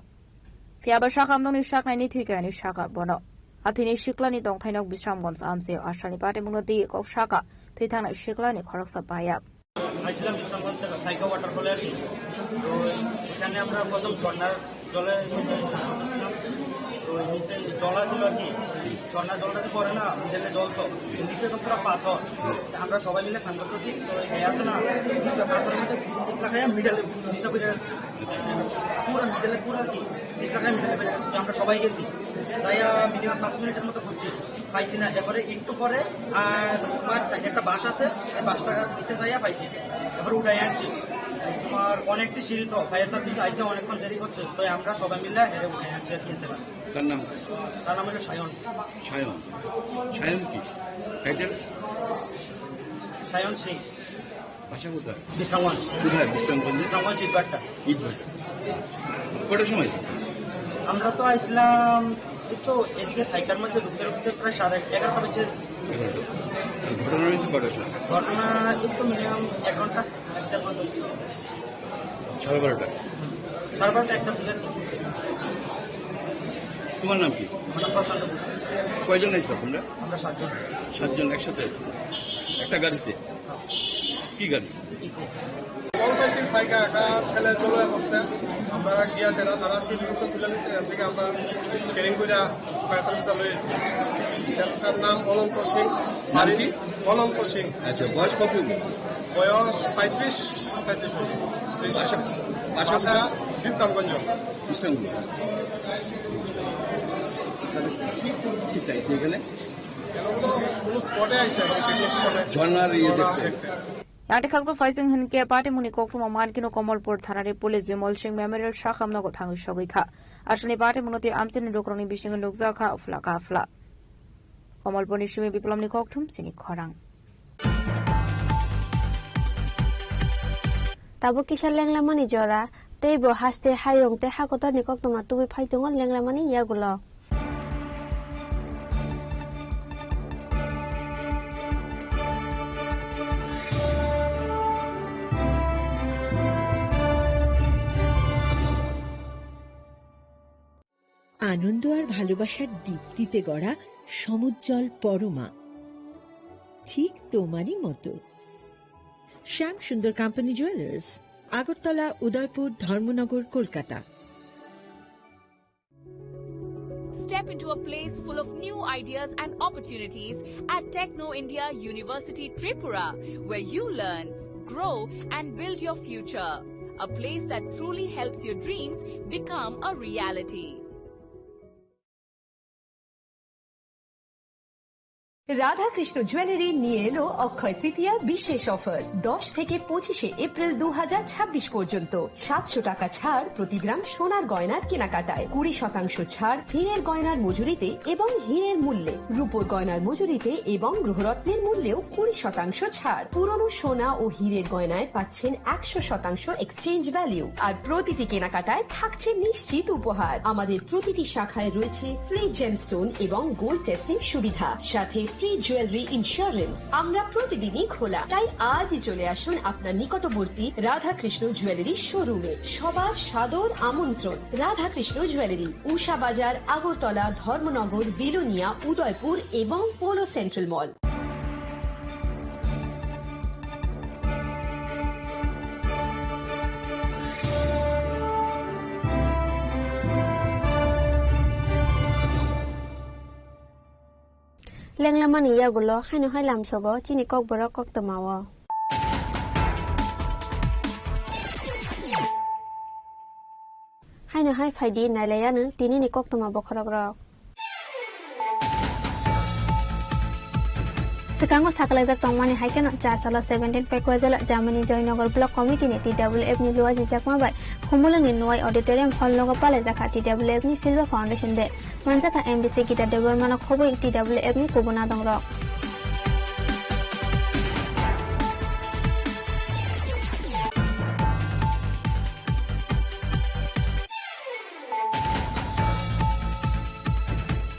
Phiyaba sakham nokni saknaini thwikayani saka bono. A thwini siklani tongthainok Bisramganj amchaio asalni patimungno twi kok saka thwi thangnai siklani khoroksa bayap. আইছিলাম বিশ্রামগঞ্জ থেকে সাইকা ওয়াটারফলে আর কি। তো এখানে আমরা প্রথম ঝর্ণার জলে নিচে স্নান করছিলাম। তো নিচে জল আছিল আর কি, ঝর্ণার জলটা তো পড়ে না, মিডলে জল তো, নিচে তো পুরো পাথর। তা আমরা সবাই মিলে স্নান করতেছি, তো এই আছে না, পাথরের মধ্যে পিছলা খাইয়া মিডলে নিচে পড়ে গেছে। পুরো মিডলে পুরো আর কি, পিছলা খাইয়া মিডলে পড়ে গেছে। তো আমরা সবাই গেছি, যাইয়া মিনিমাম পাঁচ মিনিটের মতো ঘুরছি। পাইছি না। এরপরে একটু পরে, আহ, তোমার সাইডে একটা বাঁশ আছে, এই বাঁশটার নিচে যাইয়া পাইছি। এবার উঠাই আনছি। তোমার অনেকটি সিঁড়ি তো, ফায়ার সার্ভিস আইসে অনেকক্ষণ দেরি করছে, তো আমরা সবাই মিলে হেরে উঠাই আনছি আর কি। তার নাম? তার নাম হলো সায়ন। সায়ন। সায়ন কি? টাইটেল? সায়ন সিং। বাসা কোথায়? বিশ্রামগঞ্জ। কোথায় বিশ্রামগঞ্জে? বিশ্রামগঞ্জ ইটভাটা। ইটভাটা। কটার সময়? আমরা তো আইছিলাম এই তো এদিকে সাইকার মধ্যে ঢুকতে ঢুকতে প্রায় সাড়ে এগারোটা বাজে। এগারোটা। আর ঘটনা হয়েছে কটার সময়? ঘটনা এই তো মিনিমাম এক ঘন্টা, এক দেড় ঘন্টা হয়েছে। সাড়ে বারোটা? সাড়ে বারোটা, একটা দিকে। তোমার নাম কি? আমার নাম প্রশান্ত ঘোষ। কয়জন আইছো তোমরা? আমরা সাতজন। সাতজন একসাথে? একটা গাড়িতে? কি গাড়ি? কল পাইছি সাইকা একটা ছেলে জলে পড়ছে, আমরা গিয়া সেটা তারা সিঁড়ি উপরে তুলে নিচ্ছে, এখান থেকে আমরা ট্রেনিং করে ফায়ার সার্ভিসটা লয়ে এসেছি। ছেলেটার নাম অনন্ত সিং। নাম কি? অনন্ত সিং। আচ্ছা, বয়স কত? বয়স পঁয়ত্রিশ, সাঁইত্রিশ বছর। বাসা, বাসা বাসা কোথায়? বিশ্রামগঞ্জ। বিশ্রামগঞ্জ। তাহলে কি পরিস্থিতি চাইছে এখানে? এগুলো কোনো স্পটে আইছে, কোনো পিকনিক স্পটে। ঝর্ণার ইয়ে ঝর্ণা দেখতে। দেখতে। Yangtwi khakchang phaising hinkhe patimungni koktwma mankhe no Komolpur thanani police Bimol Singh Memorial sakham nogo thangwi sogwi kha. Asalni patimungno tei amchaini lukurokni bisingo nukjak kha aphla kaphla. Komolpurni simi Biplomni kokthum chini khorang. Tabuk kisa lenglamani jora, tei bo haste hayung tei hakotorni koktwma tubui phai tongo lenglamani yagulo. আনন্দ আর ভালোবাসার দীপ্তিতে গড়া সমুজ্জ্বল পরমা, ঠিক তোমারই মতো। শ্যাম সুন্দর company jewellers, Agartala, উদয়পুর, ধর্মনগর, Kolkata. Step into a place full of new ideas and opportunities at Techno India University Tripura, where you learn, grow, and build your future. A place that truly helps your dreams become a reality. Radhakrishna jewellery নিয়ে এলো অক্ষয় তৃতীয়া বিশেষ অফার। দশ থেকে পঁচিশে এপ্রিল দু হাজার ছাব্বিশ পর্যন্ত সাতশো টাকা ছাড় প্রতি গ্রাম সোনার গয়নার কেনাকাটায়, কুড়ি শতাংশ ছাড় হীরের গয়নার মজুরিতে এবং হীরের মূল্যে, রূপোর গয়নার মজুরিতে এবং গ্রহরত্নের মূল্যেও কুড়ি শতাংশ ছাড়। পুরনো সোনা ও হীরের গয়নায় পাচ্ছেন একশো শতাংশ এক্সচেঞ্জ ভ্যালু, আর প্রতিটি কেনাকাটায় থাকছে নিশ্চিত উপহার। আমাদের প্রতিটি শাখায় রয়েছে ফ্রি জেমস্টোন এবং গোল্ড টেস্টিং সুবিধা, সাথে ফ্রি জুয়েলারি ইন্স্যুরেন্স। আমরা প্রতিদিনই খোলা, তাই আজই চলে আসুন আপনার নিকটবর্তী রাধাকৃষ্ণ জুয়েলারি শোরুমে। সবার সাদর আমন্ত্রণ। রাধাকৃষ্ণ জুয়েলারি, উষা বাজার, আগরতলা, ধর্মনগর, বিলোনিয়া, উদয়পুর এবং polo central mall. Lenglamani yagulo haino hai lamsogo chini kokborok koktwmao. Haino hai phaidi nailaianw tinini koktwma bokhorokrok. Swkango sakalaijak tongmani hai kheno char salo seventeen February Germany Joynagar Block Committee ni T W F ni Luaji Chakma bai Khumulwngni Nuai Auditorium Hall nogo palaijakha T W F ni Silva Foundation Day. Manjakha M D C Gita Debbarmano khobwi T W F ni kubun adongrok.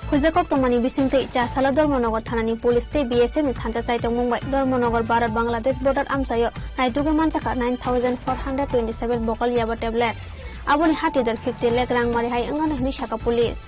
Huijak koktwmani bisingtwi Chasala Dharmanagar thanani police tei B S F ni thansa chaitokmung bai Dharmanagar Bharat Bangladesh border amchaio naitugwi manjakha nine thousand four hundred twenty seven bokol yaba tablet. Aboni hatidor fifty lakh rangmari hai wngkha hwnwi sakha police.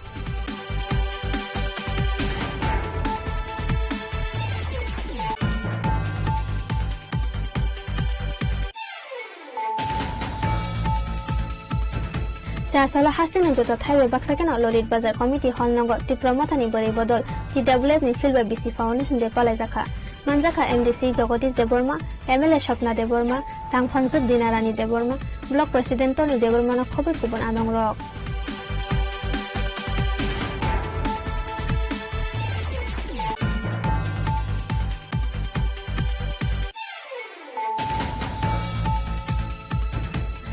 Chasala hasingni joto thaibai baksa kheno Lolit Bazar Committee Hall nogo Tipra Mothani bwrwi bodol T W F ni Field bai B C Foundation Day palaijakha. Manjakha M D C Jagadish Debbarma, M L A Swapna Debbarma, Tangphangjwk Dinarani Debbarma, Block President Tony Debbarmano khobwi kubun adongrok.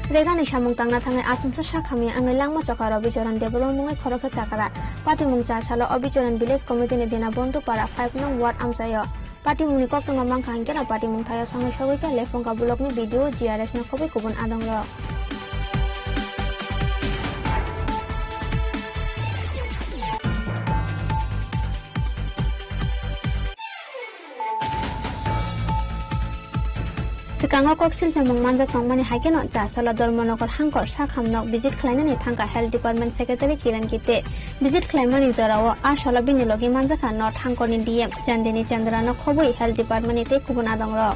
Regani samung tangna thangwi achomsa sak hamya wngwi langma chokaro Bijoran Debbarma mungwi khoroksa chakra. Patimung cha salo o Bijoran Village Committee ni Dinabondhu Para five nong ward amchaio. Patimungni koktwma mankha hinkhe no patimung thaio thangwi sogwi kha Lephunga block ni B D O G R S no khobwi kubun adongrok. Swkango kok silchimung manjak tongmani hai kheno Chasala Dharmanagar hangkor sakhamno visit khlainani thangkha Health Department Secretary Kiran Kite. Visit khlaimani jorao a salo bini logi manjakha North hangkorni D M Chandini Chandrano khobwi Health Department ni tei kubun adongrok.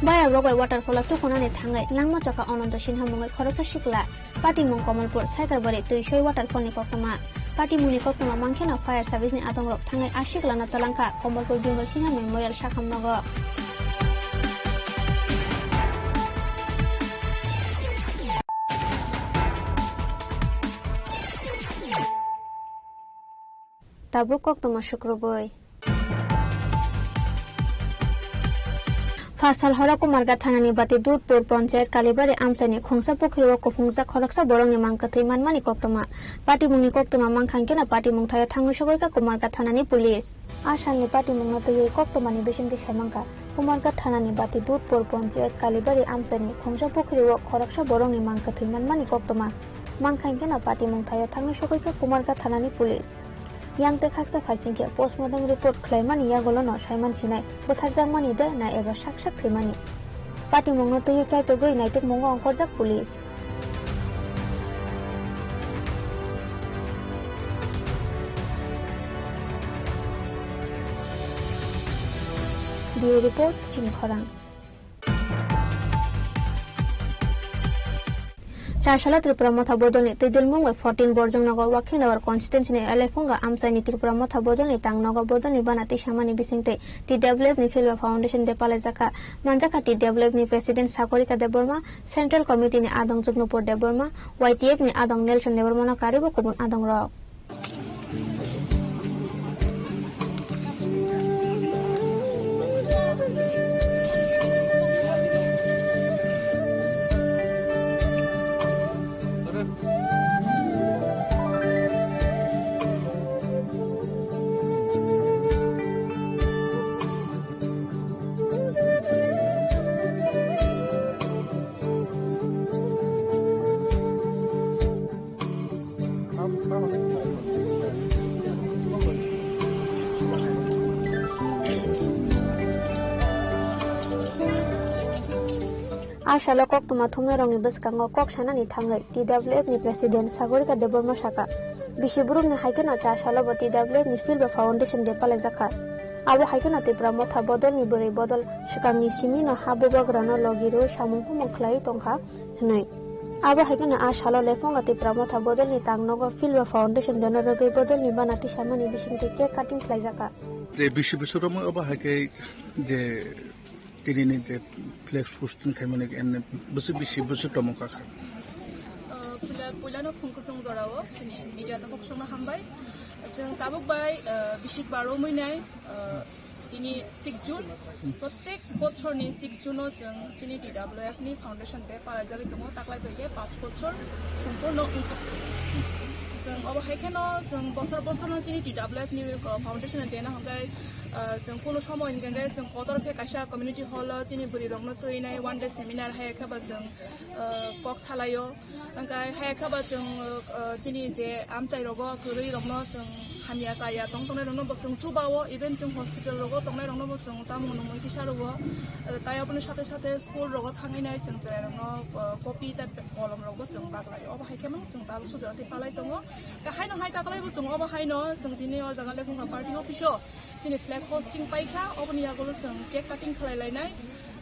Bayap rok bai waterfall o tukunani thangwi langma choka Ananta Sinha mungwi khoroksa sikla. Patimung Kamalpur, Saikarbari, Twisoi waterfall ni koktwma. Patimungni koktwma mankhe no fire service ni adongrok thangwi a siklano twlangkha Kamalpur Bimal Sinha Memorial sakham nogo. Tabuk koktwma sukrubwi. Phasal horo Kumarghat thanani Batidudpur Panchayat Kalibari amchaini khungsa pukhrio kuphungjak khoroksa borokni mang kwthwi manmani koktwma. Patimungni koktwma mankha hinkhe no patimung thaio thangwi sogwi kha Kumarghat thanani police. A salni patimungno twiwi koktwmani bisingtwi sai mankha Kumarghat thanani Batidudpur Panchayat Kalibari amchaini khungsa pukhrio khoroksa borokni mang kwthwi manmani koktwma. Mankha hinkhe no patimung thaio thangwi sogwi kha Kumarghat thanani police. Yang tei khaksa phaising khe postmortem report khlaimani yagulono saiman sinai bwtharjakmani de na eba sak sak thwimani. Patimungno twiwi chaitogwi naitukmungo ongkhorjak police. Bureau report, Chini Khorang. Char salo Tripura Motha Bodolni Twidulmung bai fourteen Borjongnagar Wakhinnagar constituency ni Elephunga amchaini Tripura Motha Bodolni tang nogo bodolni bana tisamani bisingtwi T W F ni Philwa Foundation Day palaijakha. Manjakha T W F ni President Sagarika Debbarma, Central Committee ni adong Jugnupur Debbarma, Y T F ni adong Nelson Debbarmano karibo kubun adongrok. A salo koktwma thumnairokni bwskango kok sanani thangwi T W F ni President Sagarika Debbarma sakha, bisi borokni hai kheno cha salo bo T W F ni Philwa Foundation Day palaijakha. Abo hai kheno Tipra Motha bodolni bwrwi bodol swkangni simi no ha bubagrano logi rwui samung humung khlaiwi tongkha hwnwi. Abo hai kheno a salo Lephunga Tipra Motha bodolni tangnogo Philba Foundation deno rwgwi bodolni bana tisamani bisingtwi cake cutting khlaijakha. Je bisi bwswk romwi obo hai khe je tinini je flex posting khaimani enne bwswk bisi bwswk tongmung kha kha. Ah, puila, puilano phung kusung jorao chini media takhuk songno hambai. Chwng tabuk bai, ah, bisik bar romwi nai, ah, tini six June. Prottek bochorni six June o chwng chini T W F ni foundation day palaijagwi tongo. Taklai bai khe panch bochor sompurno wngkha. Chwng obo hai kheno chwng bosor bosorno chini T W F ni, ah, foundation day no hwnkhe, ah, chwng kunu somoy hwnkhe chwng kotor khe kaisa community hall o chini bwrwi rokno twi nai one day seminar hai khe bo chwng, ah, kok salaio. Hwnkhe hai khe ba chwng, uh, chini je amchai rogo kwrwi rokno chwng hamya chaya tong tongnai rokno bo chwng chuba o, even chwng hospital rogo tongnai rokno bo chwng chamung nungmung kisa rwo. Uh, tai aboni sate sate school rogo thangwi nai chwng chwrai rokno, uh, copy tei kolom rok bo chwng baglai. Obo hai khe mano chwng dal suja tei palai tongo. Ka haino hai taklai bo chwng obo haino chwng tini o jaga Lephunga party office o chini flag hosting paikha, oboni yagulo chwng cake cutting khlai lainai.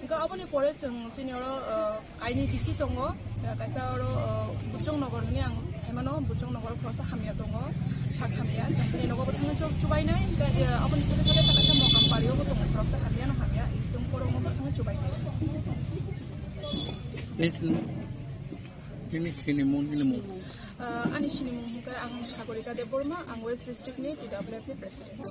Hwnkhe oboni pore chwng chini oro, uh, kaini bisi tongo, uh, kaisa oro, uh, Buchong Nogor hwnwi ang saimano, Buchong Nogor khoroksa hamya tongo, sak hamya. Chwng bini nogo bo thangwi chuk chubainai, hwnkhe, uh, oboni sate sate kaisa Mokam Pari o bo tongo, khoroksa hamya no hamya, chwng borok nogo thangwi chubainai. Nini, nini sinimung, nini mung. Ah, ani sinimung hwnkhe ang Sagorika Debbarma, ang West District ni T W F ni President.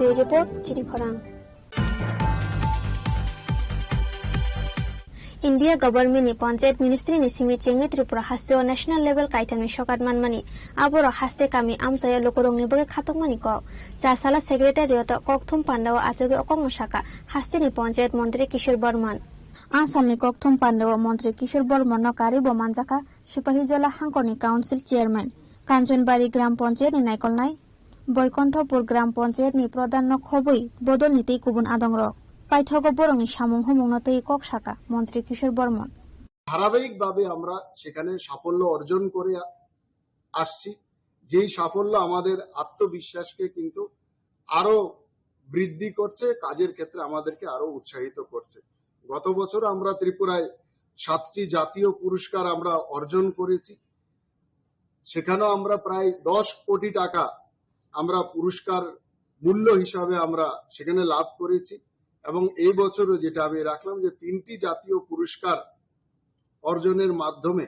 Bureau Report, Chini Khorang. India Government ni Panchayat Ministry ni simi chengwi Tripura haste o national level kaithamni sokat manmani, aborok haste kami amchaya lukurokni bagwi khatokmani kok. Chasala Secretariat o kokthum panda o achugwi o kokno saka haste ni Panchayat Montri Kishore Barman. A salni kokthum panda o Montri Kishore Barman no karwi bo manjakha Sipahijola hangkor ni Council Chairman, Kanchanbari Gram Panchayat ni naikolnai, Boikonthopur Gram Panchayat ni Pradhan no khobwi bodol ni tei kubun adong rok. Paithago borok ni samung humung no twi kok saka Montri Kishore Barman. ধারাবাহিকভাবে আমরা সেখানে সাফল্য অর্জন করে আ-, আসছি, যেই সাফল্য আমাদের আত্মবিশ্বাসকে কিন্তু আরো বৃদ্ধি করছে, কাজের ক্ষেত্রে আমাদেরকে আরো উৎসাহিত করছে। গত বছর আমরা ত্রিপুরায় সাতটি জাতীয় পুরস্কার আমরা অর্জন করেছি। সেখানেও আমরা প্রায় দশ কোটি টাকা আমরা পুরস্কার মূল্য হিসাবে আমরা সেখানে লাভ করেছি। এবং এই বছরও যেটা আমি রাখলাম যে তিনটি জাতীয় পুরস্কার অর্জনের মাধ্যমে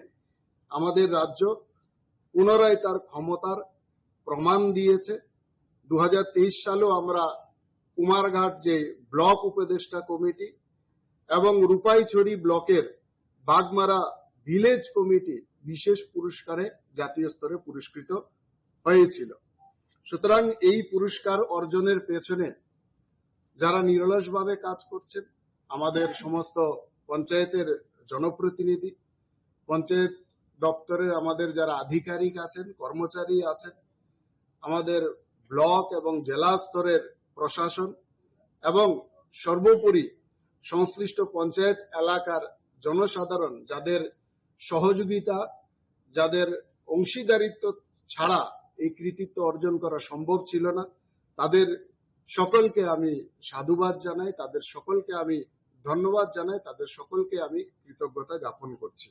আমাদের রাজ্য পুনরায় তার ক্ষমতার প্রমাণ দিয়েছে। দু হাজার তেইশ সালেও আমরা কুমারঘাট যে ব্লক উপদেষ্টা কমিটি এবং রূপাইছড়ি ব্লকের বাগমারা ভিলেজ কমিটি বিশেষ পুরস্কারে জাতীয় স্তরে পুরস্কৃত হয়েছিল। সুতরাং এই পুরস্কার অর্জনের পেছনে যারা নিরলসভাবে কাজ করছেন, আমাদের সমস্ত পঞ্চায়েতের জনপ্রতিনিধি, পঞ্চায়েত দপ্তরের আমাদের যারা আধিকারিক আছেন, কর্মচারী আছেন, আমাদের ব্লক এবং জেলা স্তরের প্রশাসন এবং সর্বোপরি সংশ্লিষ্ট পঞ্চায়েত এলাকার জনসাধারণ যাদের সহযোগিতা, যাদের অংশীদারিত্ব ছাড়া এই কৃতিত্ব অর্জন করা সম্ভব ছিল না, তাদের সকলকে আমি সাধুবাদ জানাই, তাদের সকলকে আমি ধন্যবাদ জানাই, তাদের সকলকে আমি কৃতজ্ঞতা জ্ঞাপন করছি।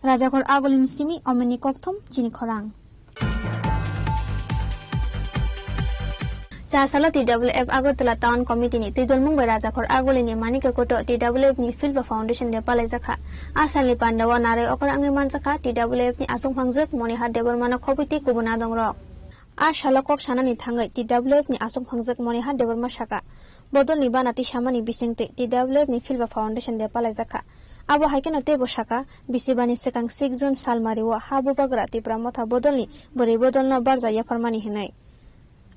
Rajakhor Agulini simi omeni kokthum chini khorang. Chasalo T W F Agartala Town Committee ni twidulmung bai Rajakhor Agulini Manikya Kuto T W F ni Philba Foundation de palaijakha. A salni pandao narwi okra wngwi manjakha T W F ni achukphangjwk Monihar Debbarma no khobwi tei kubun adongrok. A salo kok sanani thangwi T W F ni achukphangjwk Monihar Debbarma saka, bodolni bana tisamani bisingtwi T W F ni Philba Foundation de palaijakha. Abo hai kheno teibo saka, bisibani swkang six June salmario ha bubagra Tipra Motha bodolni bwrwi bodolno barja yapharmani hwnwi.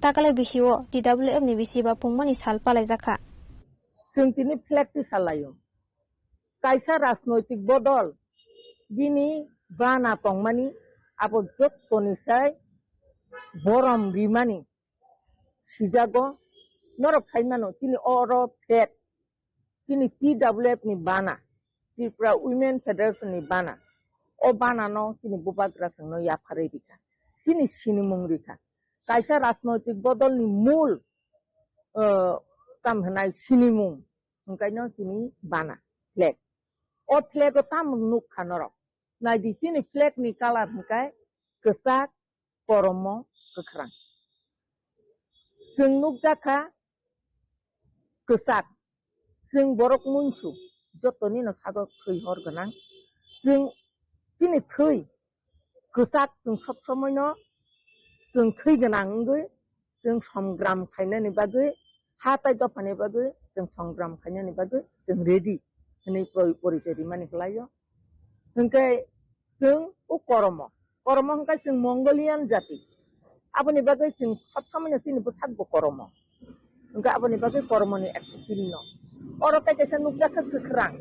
Takalai bisio T W F ni bisi ba pungmani sal palaijakha. Chwng tini flag tisa laio. Kaisa rajnoitik bodol bini bana tongmani abo jottoni sai borom rimani sijago. Norok sai mano chini oro flag chini T W F ni bana, Tripura Women Federation ni bana. O bana no chini bubagra chwngno yapharwi rikha. Chini sinimung rikha. Kaisa rajnoitik bodol ni mul, uh, kam hwnai sinimung hwnkhaino chini bana flag. O flag o tamo nukha norok. Naidi chini flag ni colour hwnkhe kwchak, koromo, kwkhwrang. Chwng nukjakha kwchak. Chwng borok munsu, jotoni no sago thwi hor gwnang. Chwng chini thwi kwchak, chwng sob somoi no chwng thwi gwnang wngwi chwng songram khainani bagwi, ha tai dophani bagwi chwng songram khainani bagwi chwng ready hwnwi pori-, porichoi rimani kwlaio. Hwnkhe chwng o koromo, koromo hwnkhe chwng Mongolian jati, aboni bagwi chwng sob somoi no chini bwsak bo koromo. Hwnkhe aboni bagwi koromoni ekta chinno. Oro tei kaisa nukjakha kwkhwrang.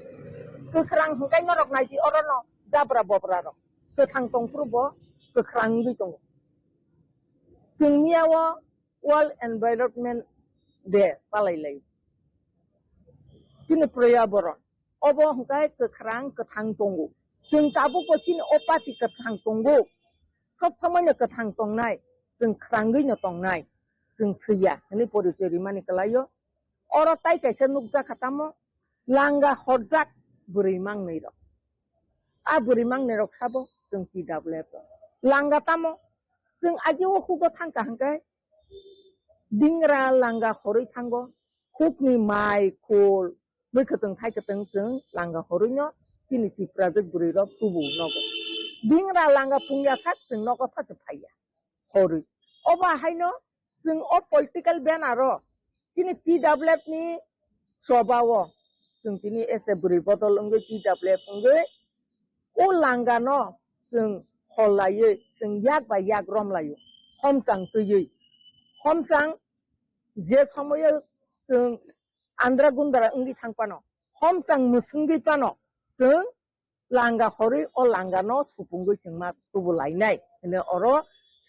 Kwkhwrang hwnkhe norok naidi orono jabra bobra rok. Kwthang tongphuru bo kwkhwrang wngwi tongo. Chwng miyao World Environment Day palai lai. Chini Poryaboron. Obo hwnkhe kwkhwrang kwthang tongo. Chwng tabukbo chini o party kwthang tongo. Sob somoino kwthang tongnai. Chwng khwrangwino tongnai. Chwng thwiya hwnwi porichoi rimani kwlaio. Oro tai kaisa nukjakha tamo langa horjak bwrwi mangnwi rok. A bwrwi mangnwi rok sabo chwng T W F rok. Langa tamo chwng agi o hugo thangkha hwnkhe dingra langa horwi thango, hukni mai, khul, mui kwtwng thai kwtwng chwng langa horwino chini Tiprajwk bwrwi rok tubu nogo. Dingra langa pungya sak chwng nogo phacha phaiya horwi. Obo haino chwng o political banner o chini T W F ni choba o chwng tini ese bwrwi bodol wngwi T W F wngwi o langano chwng hol laiwi chwng yak bai yak rom laio, homchang twiwi. Homchang je somoyo chwng andra gundra wngwi thang phano, homchang mwswngwi phano chwng langa horwi o langano supungwi chwngma tubu lainai hwnwi oro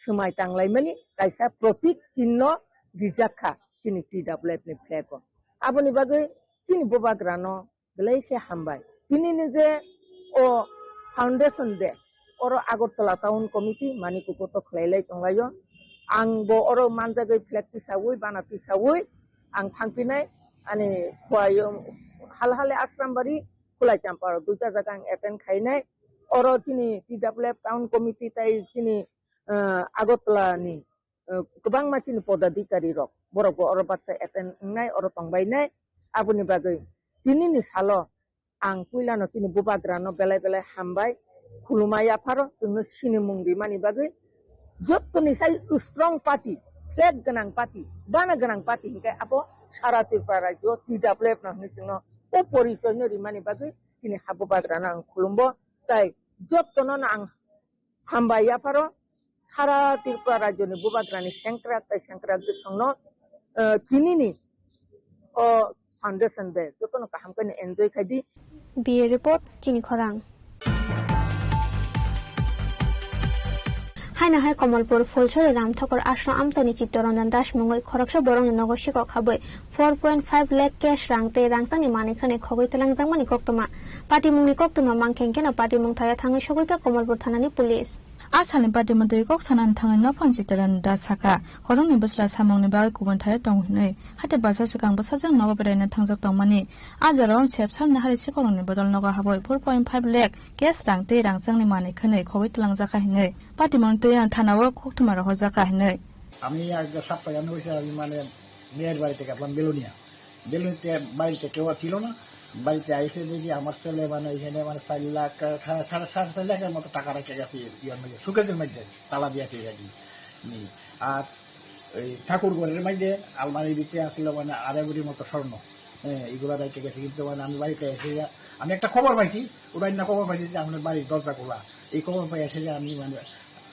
swmai tanglaimani kaisa protik chinno rijak kha chini T W F ni flag o. Aboni bagwi chini bubagrano belai khe hambai. Tinini je o foundation day, oro Agartala Town Committee manikugo to khlailai tonglaio. Ang bo oro manjagwi flag tisawi, bana tisawi ang thangphinai. Ani phuaio Halhale Ashrambari, Khulai Champaro duita jaga ang attend khainai. Oro chini T W F Town Committee tai chini, eh, Agartala ni, eh, kwbangma chini podadikari rok, borok bo oro baksa attend wngnai, oro tongbainai. Aboni bagwi tinini salo ang puilano chini bubagrano belai belai hambai, khulumai yapharo chwngno sinimung rimani bagwi. Jottoni sai strong party, flag gwnang party, bana gwnang party hinkhe abo sara Tripura rajyo T W F no hinwi chwngno o porichoino rimani bagwi chini ha bubagrano ang khulumbo, tai jottono no ang hambai yapharo sara Tripura rajyoni bubagrani sengkrak tai sengkrak bwsongno, eh, tinini o foundation day jotono kaham khe enjoy khai di. B A report, chini khorang. Haino hai Komolpur Phulsori Ramthokor Ashram amchaini Chittoranjan Das mungwi khoroksa borokni nogo sikok habwi four point five lakh cash rang tei rangchakni manwi khwnwi khogwi twlangjakmani koktwma. Patimungni koktwma mankhe hwnkhe no patimung thaya thangwi sogwi kha Komolpur thanani police. A salni patimung twi kok sanani thangwi nophang Chittoranjan Das sakha, khoroknwi bwsla samungni bagwi kubun thaya tongo hinwi. Hate bwsa swkang bwsajwk nogo beraina thangjak tongmani. A jora o sep salni hari sikolongni bodol nogo habwi four point five lakh cash rang tei rangchakni manwi khwnwi khogwi twlangjakha hinwi patimungni twi ang thanao koktwma rohorjakha hinwi. আমি আজকে সাপ্তাহ জানো হয়েছে, আমি মানে মেয়ের বাড়িতে গেছিলাম বেলুনিয়া। বেলুনিতে বাড়িতে কেউ ছিল না। বাড়িতে এসে দেখি আমার ছেলে মানে এখানে মানে চার লাখ, সাড়ে, সাড়ে চার লাখের মতো টাকা রেখে গেছে ইয়ের মধ্যে, সুকেসের মধ্যে তালা দিয়ে আছে আর কি। হুম। আর এই ঠাকুর ঘরের মধ্যে আলমারির ভিতরে আসছিল মানে আড়াই ভরির মতো স্বর্ণ। হ্যাঁ, এগুলো রেখে গেছে, কিন্তু মানে আমি বাড়িতে এসে আমি একটা খবর পাইছি, ওটা না খবর পাইছি যে আপনার বাড়ির দরজা খোলা। এই খবর পাই এসে যে আমি মানে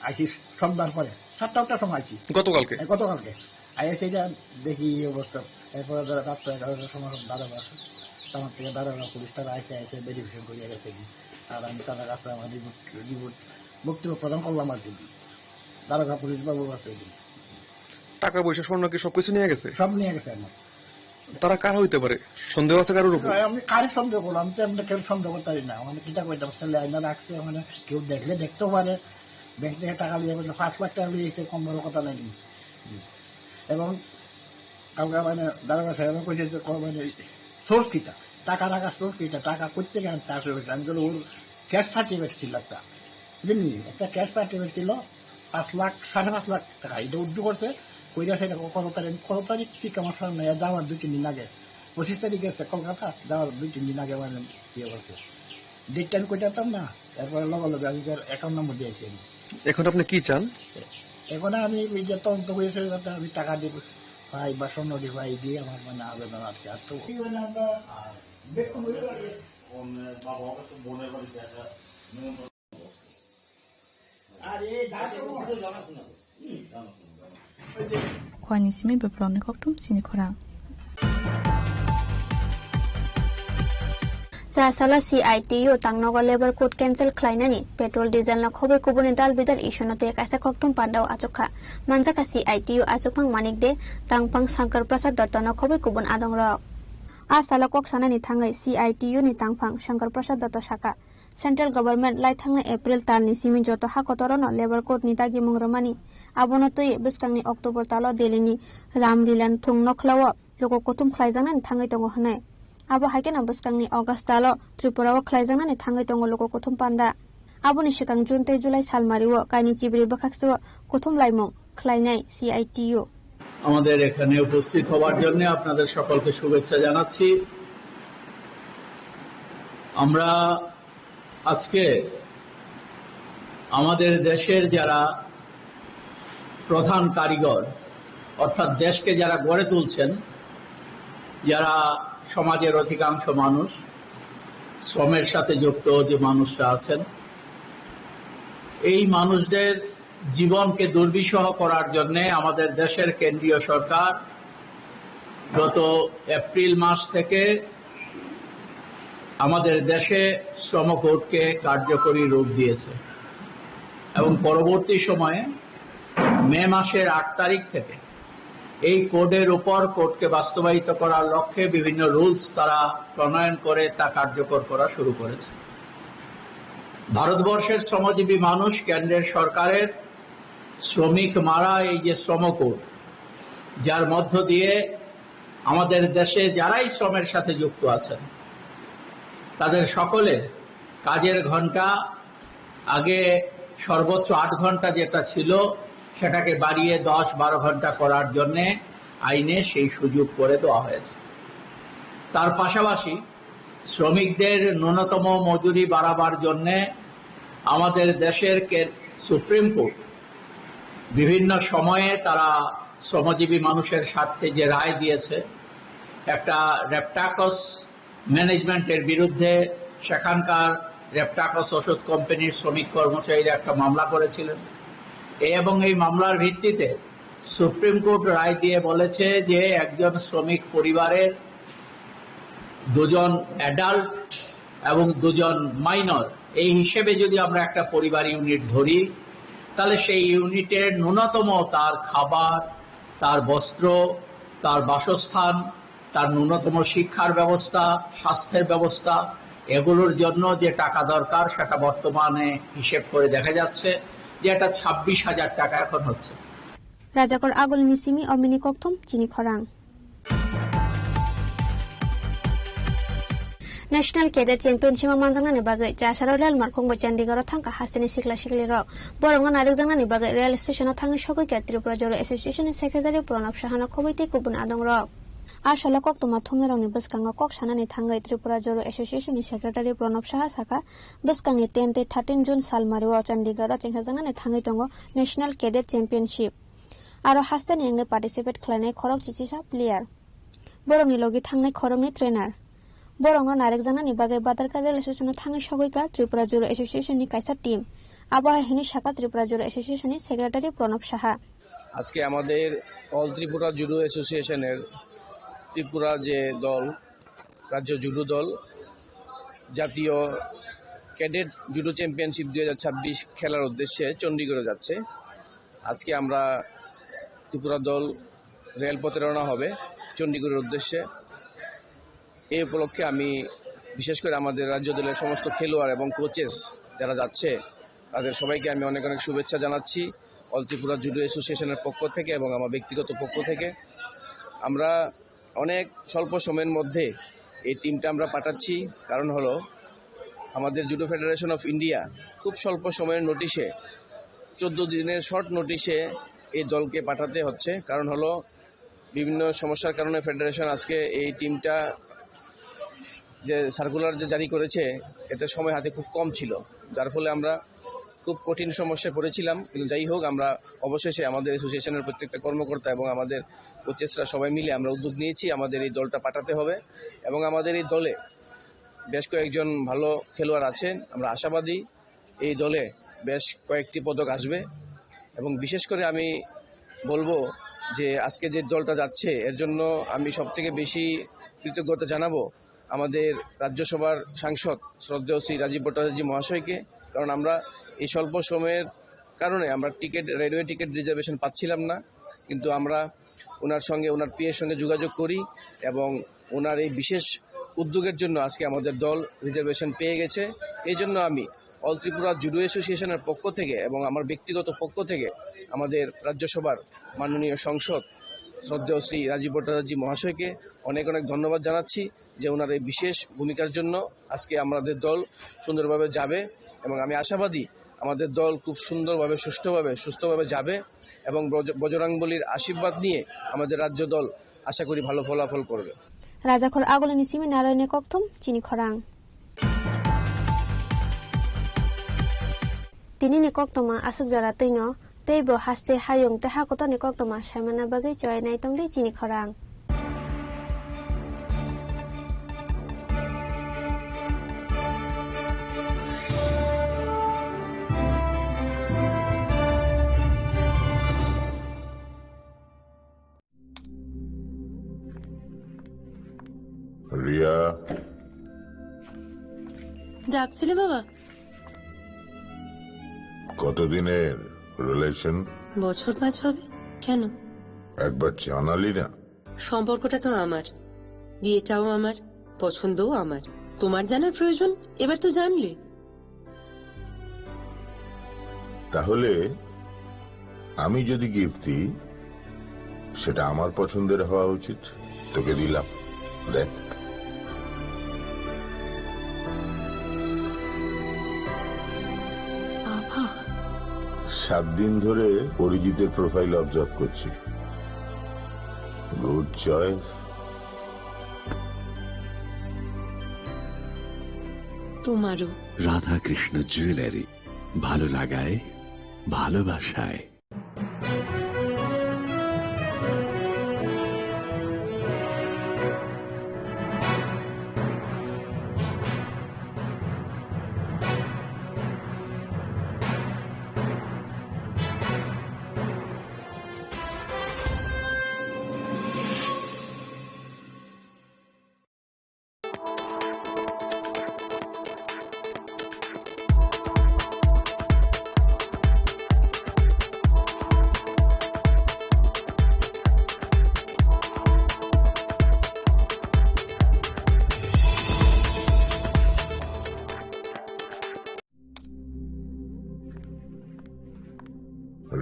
আইছি সন্ধ্যার পরে, সাতটা আটটার সময় আইছি। গতকালকে? হ্যাঁ, গতকালকে। আইএসএ যা দেখি এই অবস্থা। এরপরে ধরো রাত্রে এগারোটার সময় দারোগা আছে, আমার থেকে দারোগা পুলিশ তারা এসে এসে ভেরিফিকেশন করে গেছে কি। আর আমি তাদের কাছে আমার রিপোর্ট রিপোর্ট বক্তব্য প্রদান করলাম আর কি। দারোগা পুলিশ বাবু আছে এদিন। টাকা পয়সা স্বর্ণ কি সবকিছু নিয়ে গেছে? সব নিয়ে গেছে আমার। তারা কারা হইতে পারে? সন্দেহ আছে কারোর উপর? আমি কারে সন্দেহ করবো? আমি তো এমনি কেউ সন্দেহ করতে পারি না। মানে কিতা কইতাম, ছেলে আইনা রাখছে, মানে কেউ দেখলে দেখতেও পারে। ব্যাংক থেকে টাকা নিয়ে গেছে, পাঁচ লাখ টাকা নিয়ে গেছে, কম বড় কথা নাই। এবং কালকে মানে দারোগা সাহেব কইছে যে ক-, মানে সোর্স কিতা, টাকা রাখার সোর্স কিতা, টাকা করতে গেলে চাষ হয়ে গেছে। আমি বলি, ওর ক্যাশ সার্টিফিকেট ছিল একটা, বুঝলি? একটা ক্যাশ সার্টিফিকেট ছিল পাঁচ লাখ, সাড়ে পাঁচ লাখ টাকা। এটা উদ্ধার করছে, কইরা সেটা কত তারিখ, কত তারিখ ঠিক আমার সামনে যাওয়ার দুই তিন দিন আগে, পঁচিশ তারিখ গেছে কলকাতা, যাওয়ার দুই তিন দিন আগে মানে ইয়ে করছে। ডেটটা আমি কইতে পারতাম না, এরপরে লগে লগে আমি তার অ্যাকাউন্ট নম্বর দিয়েছি আমি। এখন আপনি কি চান? এখন আমি ওই যে তদন্ত করে সেটা আমি টাকা দিব, ভাই বা স্বর্ণ দিব, ভাই দিয়ে আমার মানে আবেদন আর কি। আর তো Khoini simi bephlorni kokthum chini khorang. Chasala C I T U tangnogo Labour Code cancel khlainani, petrol diesel no khobwi kubuni dal bidal issue no tei kaisa kokthum pandao achukha. Manjakha C I T U achukphang Manik De, tangphang Shankar Prasad Dotto no khobwi kubun adongrok. A salo kok sanani thangwi C I T U ni tangphang Shankar Prasad Dotto sakha, Central Government lai thangnai April talni simi joto ha kotorono Labour Code ni dagimung rwmani, abono twiwi bwskangni October talo Delhi ni Ramlila thung nokhlao luku kuthum khlaijaknani thangwi tongo hwnwi. Abo hai kheno bwskangni August talo Tripura o khlaijaknani thangwi tongo luku kuthum panda. Aboni swkang June tei July salmario kaini chibri bwkhaksao kuthum laimung khlainai C I T U. আমাদের এখানে উপস্থিত হওয়ার জন্য আপনাদের সকলকে শুভেচ্ছা জানাচ্ছি। আমরা আজকে আমাদের দেশের যারা প্রধান কারিগর, অর্থাৎ দেশকে যারা গড়ে তুলছেন, যারা সমাজের অধিকাংশ মানুষ, শ্রমের সাথে যুক্ত যে মানুষরা আছেন, এই মানুষদের জীবনকে দুর্বিষহ করার জন্যে আমাদের দেশের কেন্দ্রীয় সরকার গত এপ্রিল মাস থেকে আমাদের দেশে শ্রম কোডকে কার্যকরী রূপ দিয়েছে এবং পরবর্তী সময়ে মে মাসের আট তারিখ থেকে এই কোডের উপর কোডকে বাস্তবায়িত করার লক্ষ্যে বিভিন্ন রুলস তারা প্রণয়ন করে তা কার্যকর করা শুরু করেছে। ভারতবর্ষের শ্রমজীবী মানুষ কেন্দ্রের সরকারের শ্রমিক মারা এই যে শ্রম কোড, যার মধ্য দিয়ে আমাদের দেশে যারাই শ্রমের সাথে যুক্ত আছেন, তাদের সকলের কাজের ঘন্টা আগে সর্বোচ্চ আট ঘন্টা যেটা ছিল, সেটাকে বাড়িয়ে দশ বারো ঘন্টা করার জন্যে আইনে সেই সুযোগ করে দেওয়া হয়েছে। তার পাশাপাশি শ্রমিকদের ন্যূনতম মজুরি বাড়াবার জন্যে আমাদের দেশের কে-, সুপ্রিম কোর্ট বিভিন্ন সময়ে তারা শ্রমজীবী মানুষের স্বার্থে যে রায় দিয়েছে, একটা রেপটাকস ম্যানেজমেন্টের বিরুদ্ধে সেখানকার রেপটাকস ওষুধ কোম্পানির শ্রমিক কর্মচারীরা একটা মামলা করেছিলেন। এ-, এবং এই মামলার ভিত্তিতে সুপ্রিম কোর্ট রায় দিয়ে বলেছে যে একজন শ্রমিক পরিবারের দুজন অ্যাডাল্ট এবং দুজন মাইনর, এই হিসেবে যদি আমরা একটা পরিবার ইউনিট ধরি, তাহলে সেই ইউনিটের ন্যূনতম তার খাবার, তার বস্ত্র, তার বাসস্থান, তার ন্যূনতম শিক্ষার ব্যবস্থা, স্বাস্থ্যের ব্যবস্থা, এগুলোর জন্য যে টাকা দরকার, সেটা বর্তমানে হিসেব করে দেখা যাচ্ছে যে এটা ছাব্বিশ হাজার টাকা এখন হচ্ছে। Rajakor agulni simi omini kokthum chini khorang. National Cadet Championship o manjaknani bagwi Chasaro Rail Markhung bai Chandigarh o thangkha hasteni sikla siklirok. Borokno narikjaknani bagwi rail station o thangwi sogwi kha Tripura Joro Association ni Secretary Pranab Saha no khobwi tei kubun adongrok. A salo koktwma thumnairokni bwskango kok sanani thangwi Tripura Joro Association ni Secretary Pranab Saha sakha, bwskangni ten tei thirteen June salmari o Chandigarh o chengsajaknani thangwi tongo National Cadet Championship. Aro hasteni wngwi participate khlainai khorok chichisa player. Borokni logi thangnai khoroknwi trainer. Borokno narikjaknani bagwi Badarka rail station o thangwi sogwi kha Tripura Joro Association ni kaisa team. Abo hai hwnwi sakha Tripura Joro Association ni Secretary Pranab Saha. আজকে আমাদের অল ত্রিপুরা জুডো অ্যাসোসিয়েশনের ত্রিপুরা যে দল, রাজ্য জুডো দল, জাতীয় cadet judo championship দুই হাজার ছাব্বিশ খেলার উদ্দেশ্যে চণ্ডীগড়ে যাচ্ছে। আজকে আমরা ত্রিপুরা দল রেলপথে রওনা হবে চণ্ডীগড়ের উদ্দেশ্যে। এই উপলক্ষে আমি বিশেষ করে আমাদের রাজ্য দলের সমস্ত খেলোয়াড় এবং কোচেস যারা যাচ্ছে, তাদের সবাইকে আমি অনেক অনেক শুভেচ্ছা জানাচ্ছি অল ত্রিপুরা জুডো অ্যাসোসিয়েশনের পক্ষ থেকে এবং আমার ব্যক্তিগত পক্ষ থেকে। আমরা অনেক স্বল্প সময়ের মধ্যে এই টিমটা আমরা পাঠাচ্ছি, কারণ হলো আমাদের জুডো ফেডারেশন অফ ইন্ডিয়া খুব স্বল্প সময়ের নোটিশে, চোদ্দ দিনের শর্ট নোটিশে এই দলকে পাঠাতে হচ্ছে। কারণ হলো বিভিন্ন সমস্যার কারণে ফেডারেশন আজকে এই টিমটা যে সার্কুলার যে জারি করেছে, এতে সময় হাতে খুব কম ছিল, যার ফলে আমরা খুব কঠিন সমস্যায় পড়েছিলাম। কিন্তু যাই হোক, আমরা অবশেষে আমাদের অ্যাসোসিয়েশনের প্রত্যেকটা কর্মকর্তা এবং আমাদের কোচেসরা সবাই মিলে আমরা উদ্যোগ নিয়েছি আমাদের এই দলটা পাঠাতে হবে। এবং আমাদের এই দলে বেশ কয়েকজন ভালো খেলোয়াড় আছেন, আমরা আশাবাদী এই দলে বেশ কয়েকটি পদক আসবে। এবং বিশেষ করে আমি বলবো যে আজকে যে দলটা যাচ্ছে, এর জন্য আমি সব থেকে বেশি কৃতজ্ঞতা জানাবো আমাদের রাজ্যসভার সাংসদ শ্রদ্ধেয় শ্রী রাজীব ভট্টাচার্য মহাশয়কে। কারণ আমরা এই স্বল্প সময়ের কারণে আমরা টিকিট, রেলওয়ে টিকিট রিজার্ভেশন পাচ্ছিলাম না, কিন্তু আমরা ওনার সঙ্গে, ওনার পিএর সঙ্গে যোগাযোগ করি এবং ওনার এই বিশেষ উদ্যোগের জন্য আজকে আমাদের দল রিজার্ভেশন পেয়ে গেছে। এই জন্য আমি অল ত্রিপুরা জুডো অ্যাসোসিয়েশনের পক্ষ থেকে এবং আমার ব্যক্তিগত পক্ষ থেকে আমাদের রাজ্যসভার মাননীয় সাংসদ শ্রদ্ধেয় শ্রী রাজীব ভট্টাচার্য মহাশয়কে অনেক অনেক ধন্যবাদ জানাচ্ছি যে ওনার এই বিশেষ ভূমিকার জন্য আজকে আমাদের দল সুন্দরভাবে যাবে। এবং আমি আশাবাদী আমাদের দল খুব সুন্দরভাবে, সুষ্ঠুভাবে, সুস্থভাবে যাবে এবং বজ-, বজরংবলীর আশীর্বাদ নিয়ে আমাদের রাজ্য দল আশা করি ভালো ফলাফল করবে। Rajakhor agulini simi narwkni kokthum chini khorang. Tinini koktwma aswk jora twino, teibo haste hayung tei hakotorni koktwma saimana bagwi chowai naitongdi chini khorang. Riya. ডাকছিলে বাবা? কতদিনের রিলেশন? বছর পাঁচ হবে। কেন? একবার জানালি না। সম্পর্কটা তো আমার, বিয়েটাও আমার, পছন্দও আমার। তোমার জানার প্রয়োজন? এবার তো জানলে। তাহলে আমি যদি গিফট দিই, সেটা আমার পছন্দের হওয়া উচিত। তোকে দিলাম, দেখ। বাবা। সাত দিন ধরে অরিজিতের প্রোফাইল অবজার্ভ করছি। Good choice. তোমারও। রাধাকৃষ্ণ জুয়েলারি, ভালো লাগায়, ভালোবাসায়।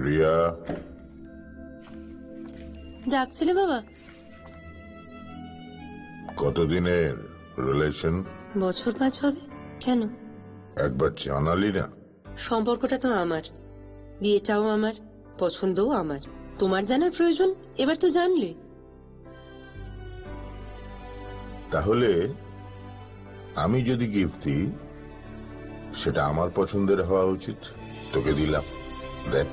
রিয়া। ডাকছিলে বাবা? কতদিনের রিলেশন? বছর পাঁচ হবে। কেন? একবার জানালি না। সম্পর্কটা তো আমার, বিয়েটাও আমার, পছন্দও আমার। তোমার জানার প্রয়োজন? এবার তো জানলে। তাহলে আমি যদি গিফট দিই, সেটা আমার পছন্দের হওয়া উচিত। তোকে দিলাম, দেখ।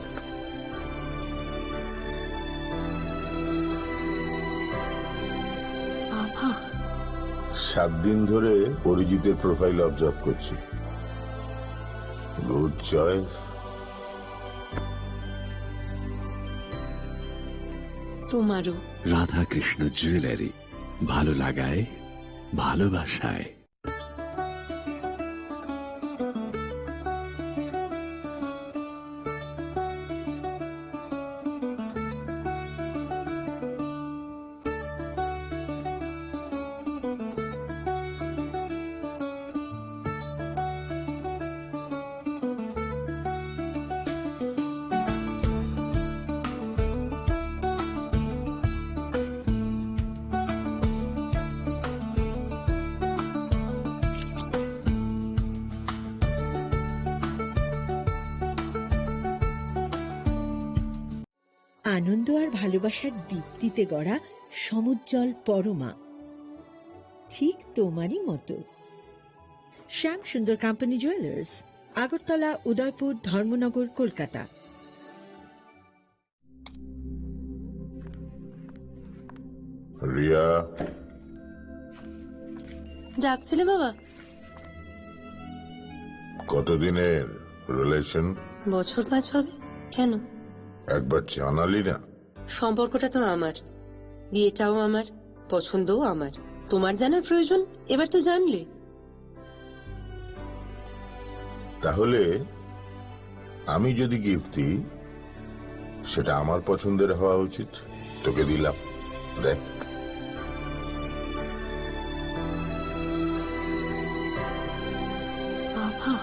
বাবা। সাত দিন ধরে অরিজিতের প্রোফাইল অবজার্ভ করছি। Good choice. তোমারও। রাধাকৃষ্ণ জুয়েলারি, ভালো লাগায়, ভালোবাসায়। আনন্দ আর ভালোবাসার দীপ্তিতে গড়া সমুজ্জ্বল পরমা, ঠিক তোমারই মতো। শ্যাম সুন্দর কোম্পানি জুয়েলার্স, আগরতলা, উদয়পুর, ধর্মনগর, কলকাতা। রিয়া। ডাকছিলে বাবা? কতদিনের রিলেশন? বছর পাঁচ হবে। কেন? একবার জানালি না। সম্পর্কটা তো আমার, বিয়েটাও আমার, পছন্দও আমার। তোমার জানার প্রয়োজন এবার তো জানলে। তাহলে আমি যদি গিফট দিই, সেটা আমার পছন্দের হওয়া উচিত। তোকে দিলাম, দেখ। বাবা।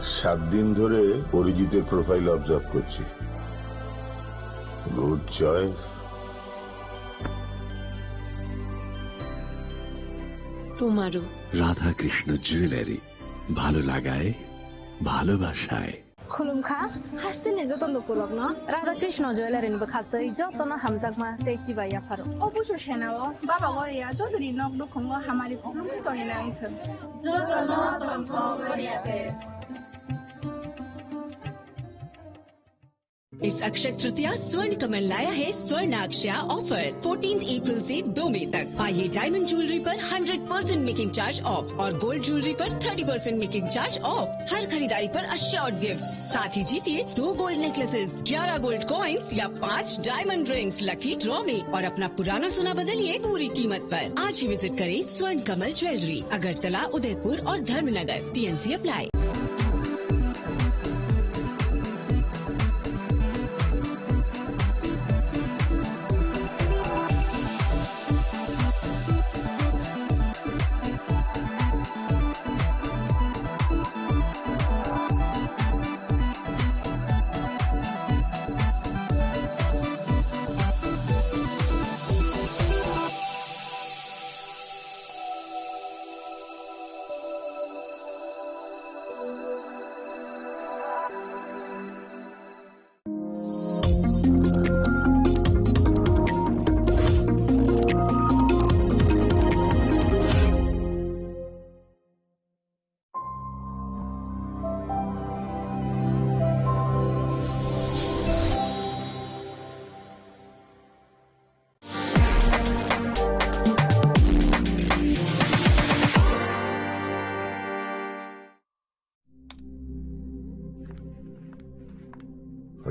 সাত দিন ধরে অরিজিতের প্রোফাইল অবজার্ভ করছি। Good choice. তোমারও। রাধাকৃষ্ণ জুয়েলারি, ভালো লাগায়, ভালোবাসায়। Khulumkha, hasteni joto lukurokno Radha Krishna Jewellery ni bwkhastwi jotono hamjakma tei chibai yapharo. Obuso senao Baba Goria jotoni nok nukhungo hamari khulumwi tongina wngthwng. Jotono tongthok Goria te. इस अक्षय तृतीया स्वर्ण कमल लाया है स्वर्ण अक्षया offer, fourteen April से दो मई तक। आइए डायमंड ज्वेलरी पर hundred percent making charge off और गोल्ड ज्वेलरी पर thirty percent making charge off. हर खरीदारी पर अश्योर्ड गिफ्ट, साथ ही जीतिए दो गोल्ड नेकलेसेस, ग्यारह गोल्ड कॉइन्स या पाँच डायमंड रिंग्स लकी ड्रॉ में और अपना पुराना सोना बदलिए पूरी कीमत पर। आज ही विजिट करें स्वर्ण कमल ज्वेलरी, अगरतला, उदयपुर और धर्मनगर। TNC apply.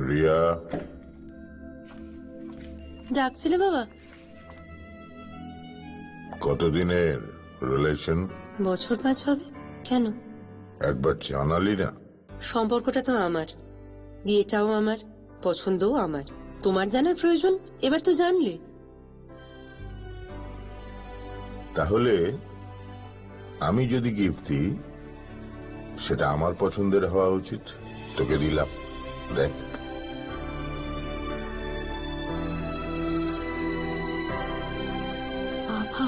রিয়া। ডাকছিলে বাবা? কতদিনের রিলেশন? বছর পাঁচ হবে। কেন? একবার জানালি না। সম্পর্কটা তো আমার, বিয়েটাও আমার, পছন্দও আমার। তোমার জানার প্রয়োজন এবার তো জানলে। তাহলে আমি যদি গিফট দিই, সেটা আমার পছন্দের হওয়া উচিত। তোকে দিলাম, দেখ। বাবা।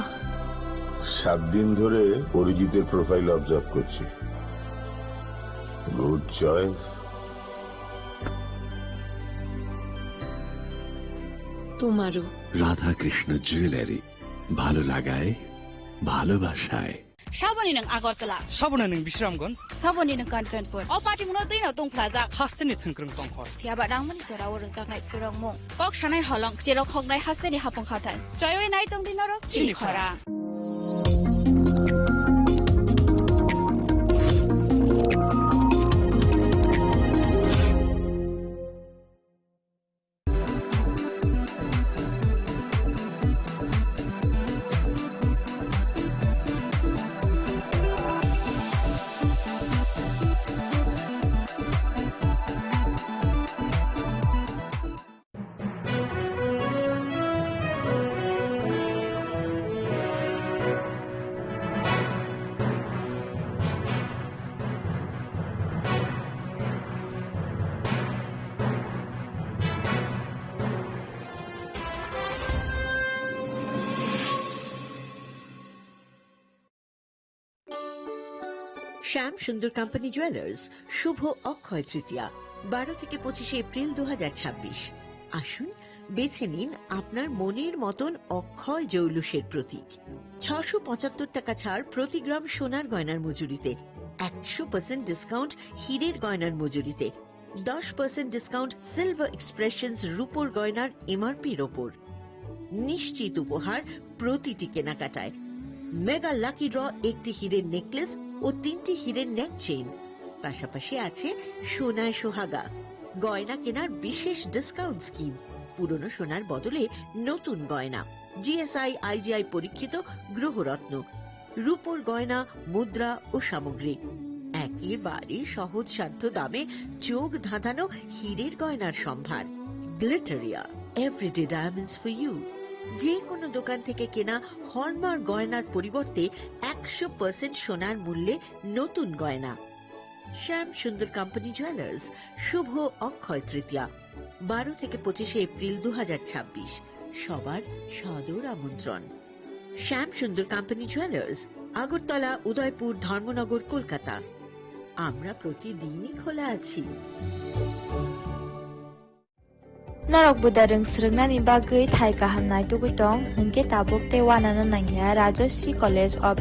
সাত দিন ধরে অরিজিতের প্রোফাইল অবজার্ভ করছি। Good choice. তোমারও। রাধাকৃষ্ণ জুয়েলারি, ভালো লাগায়, ভালোবাসায়। Saboni nwng Agartala. Saboni nwng Bisramganj. Saboni nwng Kanchanpur. O party muno twino tongphlajak. Hasteni thwngkwrwng tongkhor. Phiya ba rangmani jora o rwjaknai phwrwngmung. Kok sanai holong, cherok hoknai hasteni hapung khathai. Choiwi nai tong di norok chini khorang. শ্যাম সুন্দর company jewellers, শুভ অক্ষয় তৃতীয়া, বারো থেকে পঁচিশে এপ্রিল দু হাজার ছাব্বিশ। আসুন, বেছে নিন আপনার মনের মতন অক্ষয় জৌলুসের প্রতীক। ছশো পঁচাত্তর টাকা ছাড় প্রতি গ্রাম সোনার গয়নার মজুরিতে, একশো পার্সেন্ট ডিসকাউন্ট হীরের গয়নার মজুরিতে, দশ পার্সেন্ট ডিসকাউন্ট সিলভার এক্সপ্রেশনস রূপোর গয়নার এমআরপির ওপর। নিশ্চিত উপহার প্রতিটি কেনাকাটায়। মেগা লাকি ড্র, একটি হীরের নেকলেস ও তিনটি হীরের নেক চেইন। পাশাপাশি আছে সোনায় সোহাগা, গয়না কেনার বিশেষ ডিসকাউন্ট স্কিম, পুরনো সোনার বদলে নতুন গয়না, জিএসআই আইজিআই পরীক্ষিত গ্রহরত্ন, রূপোর গয়না, মুদ্রা ও সামগ্রী। একেবারে সহজসাধ্য দামে চোখ ধাঁধানো হীরের গয়নার সম্ভার। Glitteria, everyday diamonds for you. যে কোনো দোকান থেকে কেনা হলমার্ক গয়নার পরিবর্তে একশো পার্সেন্ট সোনার মূল্যে নতুন গয়না। শ্যাম সুন্দর কোম্পানি জুয়েলার্স, শুভ অক্ষয় তৃতীয়া, বারো থেকে পঁচিশে এপ্রিল দু হাজার ছাব্বিশ। সবার সাদর আমন্ত্রণ। শ্যাম সুন্দর কোম্পানি জুয়েলার্স, আগরতলা, উদয়পুর, ধর্মনগর, কলকাতা। আমরা প্রতিদিনই খোলা আছি। Norok budarung swrwngnani bagwi thai kaham naitugwi tong, hinkhe tabuk tei uanano nangya Rajashree College of